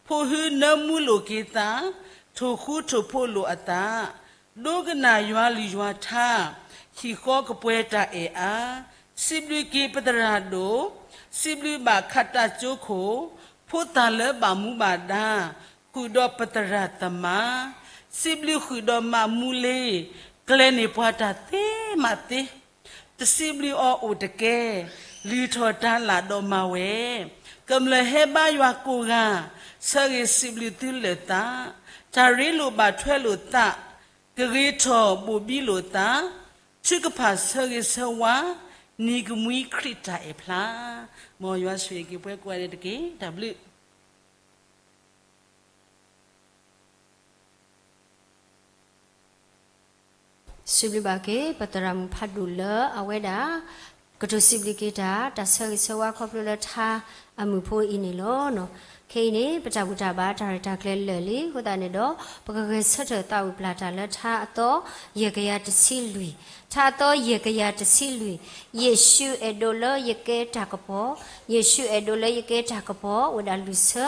ဖိဟုနၢမူလိာ်က့ၤသး, ထိၣ်ဃူထိၣ်ဖိးလိာ်အသး, ဒိကနၣ်ယွၤလုၢ်ယွၤထါ, ဟံၣ်ဃီကပှဲၤတၢ်အဲၣ်အါ, စံးဘျုးက့ၤပသရၣ်ဒိၣ်, စံးဘျုးဘၣ်ခးတၢ်ကၠိခိၣ်, ဖိသၣ်လၢဘၣ်မူဘၣ်ဒါ, ဃုာ်ဒီးပသရၣ်သမါ, စံးဘျုးဃုာ်ဒီးမးမူလ့, ကျဲန့ၢ်ပှၤတၢ်သ့မးသ့ တစံးဘျုးအီၤအိၣ်တကဲ, လုၢ်ထီၣ်တၢ်လၢ်ဒီးမၤဝဲ, ကမျၢၢ်ဟဲဘါယွၤကိးဂၤ, ဆၢဂ့ၤစံးဘျုးသုလၢာ်သး, တၢ်ရ့လိာ်ဘၣ်ထွဲလိာ်သး, ကဂ့ၤထီၣ်ဘိၣ်ဘံလိာ်သး, ထုကဖၣ်ဆၢဂ့ၤဆၢဝါ, နံၤကမှံခရံာ်တၢ်အဲၣ်ဖျါ, မ်ယွၤဆိၣ်ဂ့ၤက့ၤပှၤကိးဂၤဒဲးတက့ၢ်. တၢ်ဘျုး စံးဘျုးဘၣ်က့ၤ ပသရၣ်မုၣ်ဖးဒိၣ်လၢအဝဲဒၣ် ကတိၤစံးဘျုးက့ၤတၢ် တၢ်ဆၢဂ့ၤဆၢဝါခီဖျိလၢထါအမုာ်ဖိအံၤန့ၣ်လီၤ. ခဲအံၤန့ၣ် ပတၢ်ဘူၣ်တၢ်ဘါတၢ်ရဲၣ်တၢ်ကျဲၤလၢာ်လံအဃိသတးန့ၣ်ဒီး ပကဂဲၤဆၢထၢၣ်သးဝံၣ်ပျၢ်တၢ်လၢထါအသီ ယဲၢ်ကယၤတဆံလွံၢ်, ထါအသီ ယဲၢ်ကယၤတဆံလွံၢ်, ယ့ၣ်ၡူးအဲၣ်ဒိးလၢယကဲတၢ်ကပီၤ, ယ့ၣ်ၡူးအဲၣ်ဒိးလၢယကဲတၢ်ကပီၤ အိၣ်ဝဲဒၣ်လွံၢ်ဆၢ,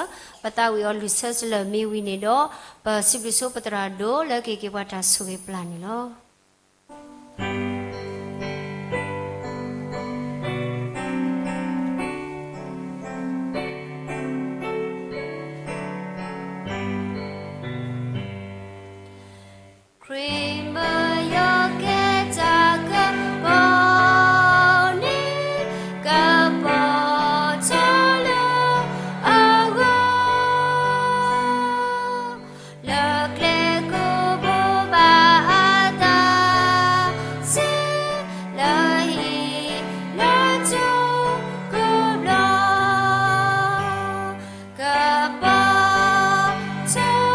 ပသးဝံၣ်အီၤလွံၢ်ဆၢစလၢၢ်မ့ၢ်ဝံၤန့ၣ်ဒီး ပစံးဘျုးဆိပသရၣ်ဒိၣ်လၢကဟ့ၣ်က့ၤပှၤတၢ်ဆိၣ်ဂ့ၤပျၢ်န့ၣ်လီၤ. ခရံာ်မ့ၢ်ယကဲတၢ်ကပီၤန့ၣ် ကပီၤထီၣ်လၢအဂီၢ် လၢကျဲကိးဘိဘၣ်အသးဆူ လၢဟံၣ်လၢကီၢ်ကဘျီ ကပီၤထီၣ် ကပီၤထီၣ် ခရံာ်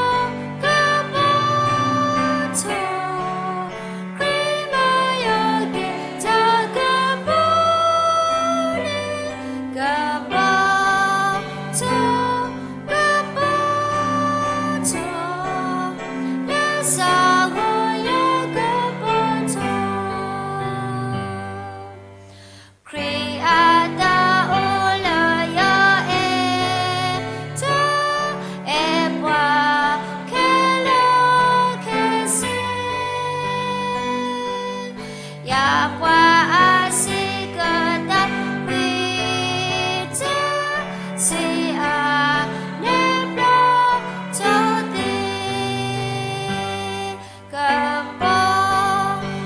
မ့ၢ်ယကဲတၢ်ကပီၤန့ၣ် ကပီၤထီၣ် ကပီၤထီၣ် လၢစးဂီၤယကပီၤထီၣ် ခရံာ်အသးအိၣ်လၢယအဲၣ်တီ အဲၣ်ပှၤခဲလၢာ်ခဲဆ့ ယပှၤအဆံးကတၢၢ် ဝံတၢ်ဆံးအါ နဲဘျီထီၣ်သ့ ကပီၤထီၣ်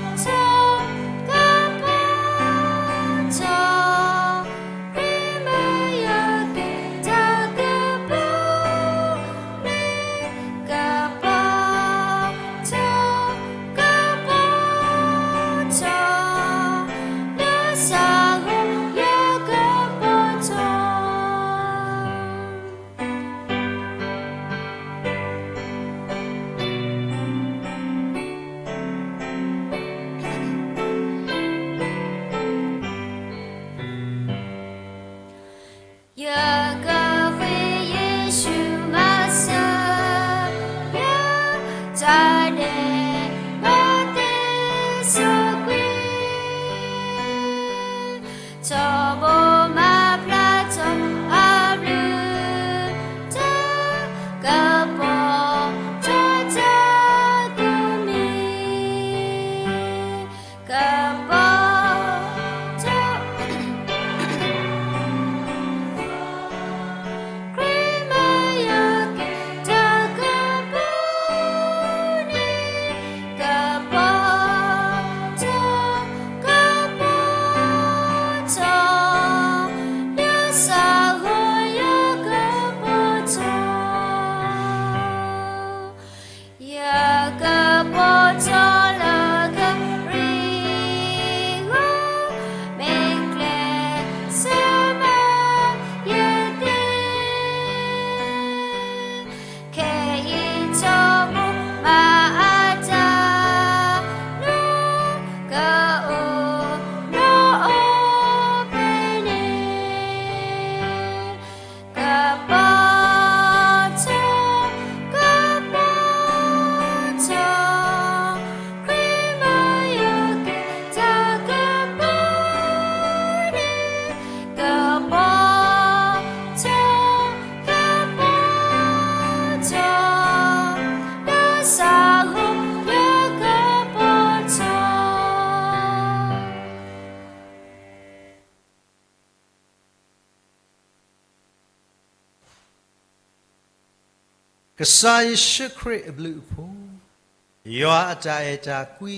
ကပီၤထီၣ် ခရံာ်မ့ၢ်ယကဲတၢ်ကပီၤန့ၣ် ကပီၤထီၣ် ကပီၤထီၣ် လၢစးဂီၤယကပီၤထီၣ် ယကဃ့ယ့ၣ်ၡူးမၤစၢၤယၤ တၢ်ဒဲးဘးသ့ၣ်စိၤကွံာ် ထီဘိမၤဖျါထီၣ်အဘျုးတၢ် ကပီၤထီၣ်တၢ်သးမံ ကပီၤထီၣ် ခရံာ်မ့ၢ်ယကဲတၢ်ကပီၤန့ၣ် ကပီၤထီၣ် ကပီၤထီၣ် လၢစးဂီၤယကပီၤထီၣ် ယကပီၤထီၣ်လၢခရံာ်အဂီၢ် မ့ၢ်ကျဲးစၢးမၤယသ့ ခဲအံၤထီဘိမၤအသးလၢ ကအိၣ်နီၢ်အီၣ်ဖဲန့ၣ် ကပီၤထီၣ် ကပီၤထီၣ် ခရံာ်မ့ၢ်ယကဲတၢ်ကပီၤန့ၣ် ကပီၤထီၣ် ကပီၤထီၣ် လၢစးဂီၤယကပီၤထီၣ် ကစၢ်ယ့ၣ်ၡူးခရံာ်အဘျုးအဖှိၣ်, ယွၤအတၢ်အဲၣ်တၢ်ကွံ,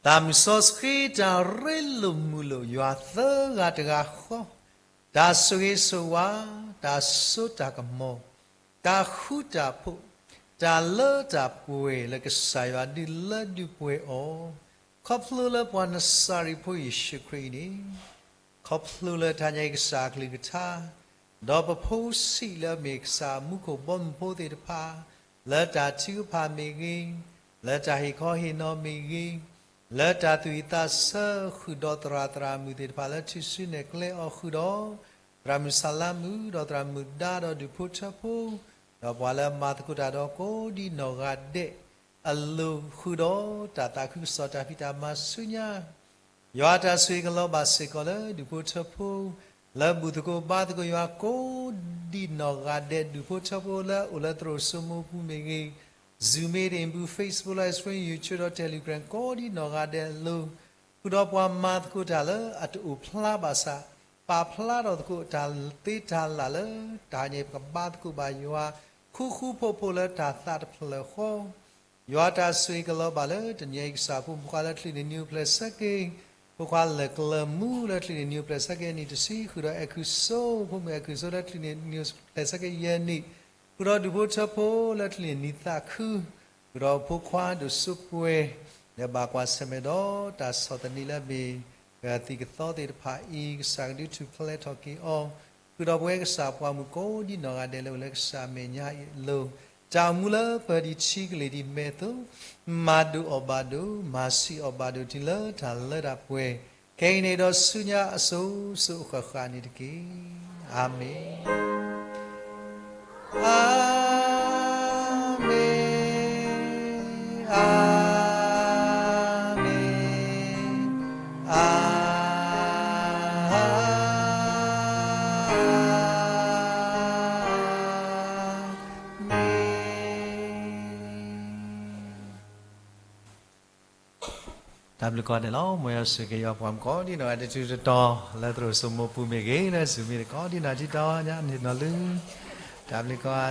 သးမုၢ်စီဆှံတၢ်ရ့လိာ်မုာ်လိာ်ယွၤသၢဂၤတဂၤဃီ, တၢ်ဆိၣ်ဂ့ၤဆိၣ်ဝါ, တၢ်စိတၢ်ကမီၤ, တၢ်ဃူတၢ်ဖိး, တၢ်လၢတၢ်ပှဲၤလၢကစၢ်ယွၤဒုးလၢဒုးပှဲၤအီၤ, ခီဖျိလၢပှၤနစၤရ့းဖိယ့ၣ်ၡူးခရံာ်အံၤန့ၣ် ခီဖျိလၢတၢ်ညါအံၤကစၢ်အကလုၢ်ကထါ, ဒီးပဖိဆံးလၢအမ့ၢ်ကစၢ်မူခိၣ်ဘီမုၢ်ဖိသ့ၣ်တဖၣ်, လၢတၢ်ထုကဖၣ်မ့ၢ်ဂ့ၤ, လၢတၢ်ဟ့ၣ်ခီဟ့ၣ်နီၤမ့ၢ်ဂ့ၤ, လၢတၢ်သူၣ်ဝံၣ်သးဆၢဃုာ်ဒီးသရၣ်သရၣ်မုၣ်သ့ၣ်တဖၣ်လၢထူၣ်စုနဲၣ်ကျဲအီၤဃုာ်ဒီး သရၣ်မုၣ်ဆၣ်လါမုၣ် ဒီးသရၣ်မုၣ်ဒါ ဒီးဒူၣ်ဖိထၢဖိ ဒီးပှၤလၢမၤသကိးတၢ်ဒီးကိးဒံနီၢ်ဂၤဒဲးအလိၤ ဃုာ်ဒီးတၢ်သးခုကစီၣ်တၢ်ဖံးတၢ်မၤဆူညါ ယွၤတၢ်ဆိၣ်ဂ့ၤကလီၤဘၣ်စ့ၢ်ကီးလၢဒူၣ်ဖိထၢဖိ လၢဘူၣ်သကိးဘါသကိးယွၤကိးဒံနီၢ်ဂၤဒဲး ဒူၣ်ဖိထၢဖိလၢအအိၣ်လၢသရိာ်စိမိပူၤမ့ၢ်ဂ့ၤ, Zoom meeting ပူၤ Facebook Live Stream YouTube ဒီး Telegram ကိးဒံနီၢ်ဂၤဒဲးအလိၤ ဃုာ်ဒီးပှၤမၤသကိးတၢ်လၢအတအိၣ်ဖျါဘၣ်ဆၣ် ပာ်ဖျါထီၣ်သကိးတၢ်သ့တၢ်လၢ်လၢ တဟါညါပကဘါသကိးဘၣ်ယွၤ ဃူဃူဖိးဖိးလၢတၢ်သးတဖျၢၣ်ဃီ ယွၤတၢ်ဆိၣ်ဂ့ၤကလီၤဘၣ်လၢတနံၤအံၤကစၢ်ဖိမုၣ်ဖိခွါလၢချံးန့ၢ်နံၤအိၣ်ဖျဲၣ်ဆၢက့ၤ, ဖိခွါလၢၢ်ကျၢၢ်မူလၢချံးန့ၢ်နံၤအိၣ်ဖျဲၣ်ဆၢက့ၤ နံၣ်တဆံ, ဃုာ်ဒီးအဲၣ်ခုၣ်စိ ဖိမုၣ်အဲၣ်ခုၣ်စိလၢချံးန့ၢ်နံၤအိၣ်ဖျဲၣ်ဆၢက့ၤယဲၢ်နံၣ်, ဃုာ်ဒီးဒူၣ်ဖိထၢဖိလၢချံးန့ၢ်နံၤသးခု, ဃုာ်ဒီးဖိခွါဒိၣ်စိပှဲၤ လၢဘၣ်ကွၢ်ဆၢၣ်မဲာ်ဒီးတၢ်ဆီၣ်သနံးလၢအမ့ၢ် ကသံၣ်ကသီသ့ၣ်တဖၣ်အံၤ ကစၢ်ကဒုးထူၣ်ဖျဲးထီၣ်က့ၤအီၤ, ဃုာ်ဒီးပဝဲကစၢ်ပှၤမုၣ်ကိးဒံနီၢ်ဂၤဒဲးလၢအိၣ်လၢကစၢ်အမဲာ်ညါအံၤအလိၤ, တၢ်အိၣ်မူလၢပၢၤဒံးထံကလ့ၢ်ဒံးမဲာ်သိး, မၤဒိၣ်အီၣ်ဘၣ်ဒိၣ်, မၤဆံးအီၣ်ဘၣ်ဒိၣ်တုၤလၢတၢ်လၢတၢ်ပှဲၤ, ခဲအံၤန့ၣ်ဒီးဆူညါအစိၤစိၤအဃၣ်ဃၣ်န့ၣ်တက့ၢ်. အၤမ့ၣ်, အၤမ့ၣ်, အၤမ့ၣ်, အၤမ့ၣ်. တၢ်ဘျုးကိးဂၤဒဲးလီၤ. မ်ယွၤဆိၣ်ဂ့ၤက့ၤယွၤပှၤမုၣ်ကိးဒံနီၢ်ဂၤဒဲးတထူးတတီၤ လၢသရိာ်စိမိပူၤမ့ၢ်ဂ့ၤ, လၢ Zoom meeting ကိးဒံနီၢ်ထံတီၤညါန့ၣ်နီၢ်လၢ တၢ်ဘျုးကိးဂၤ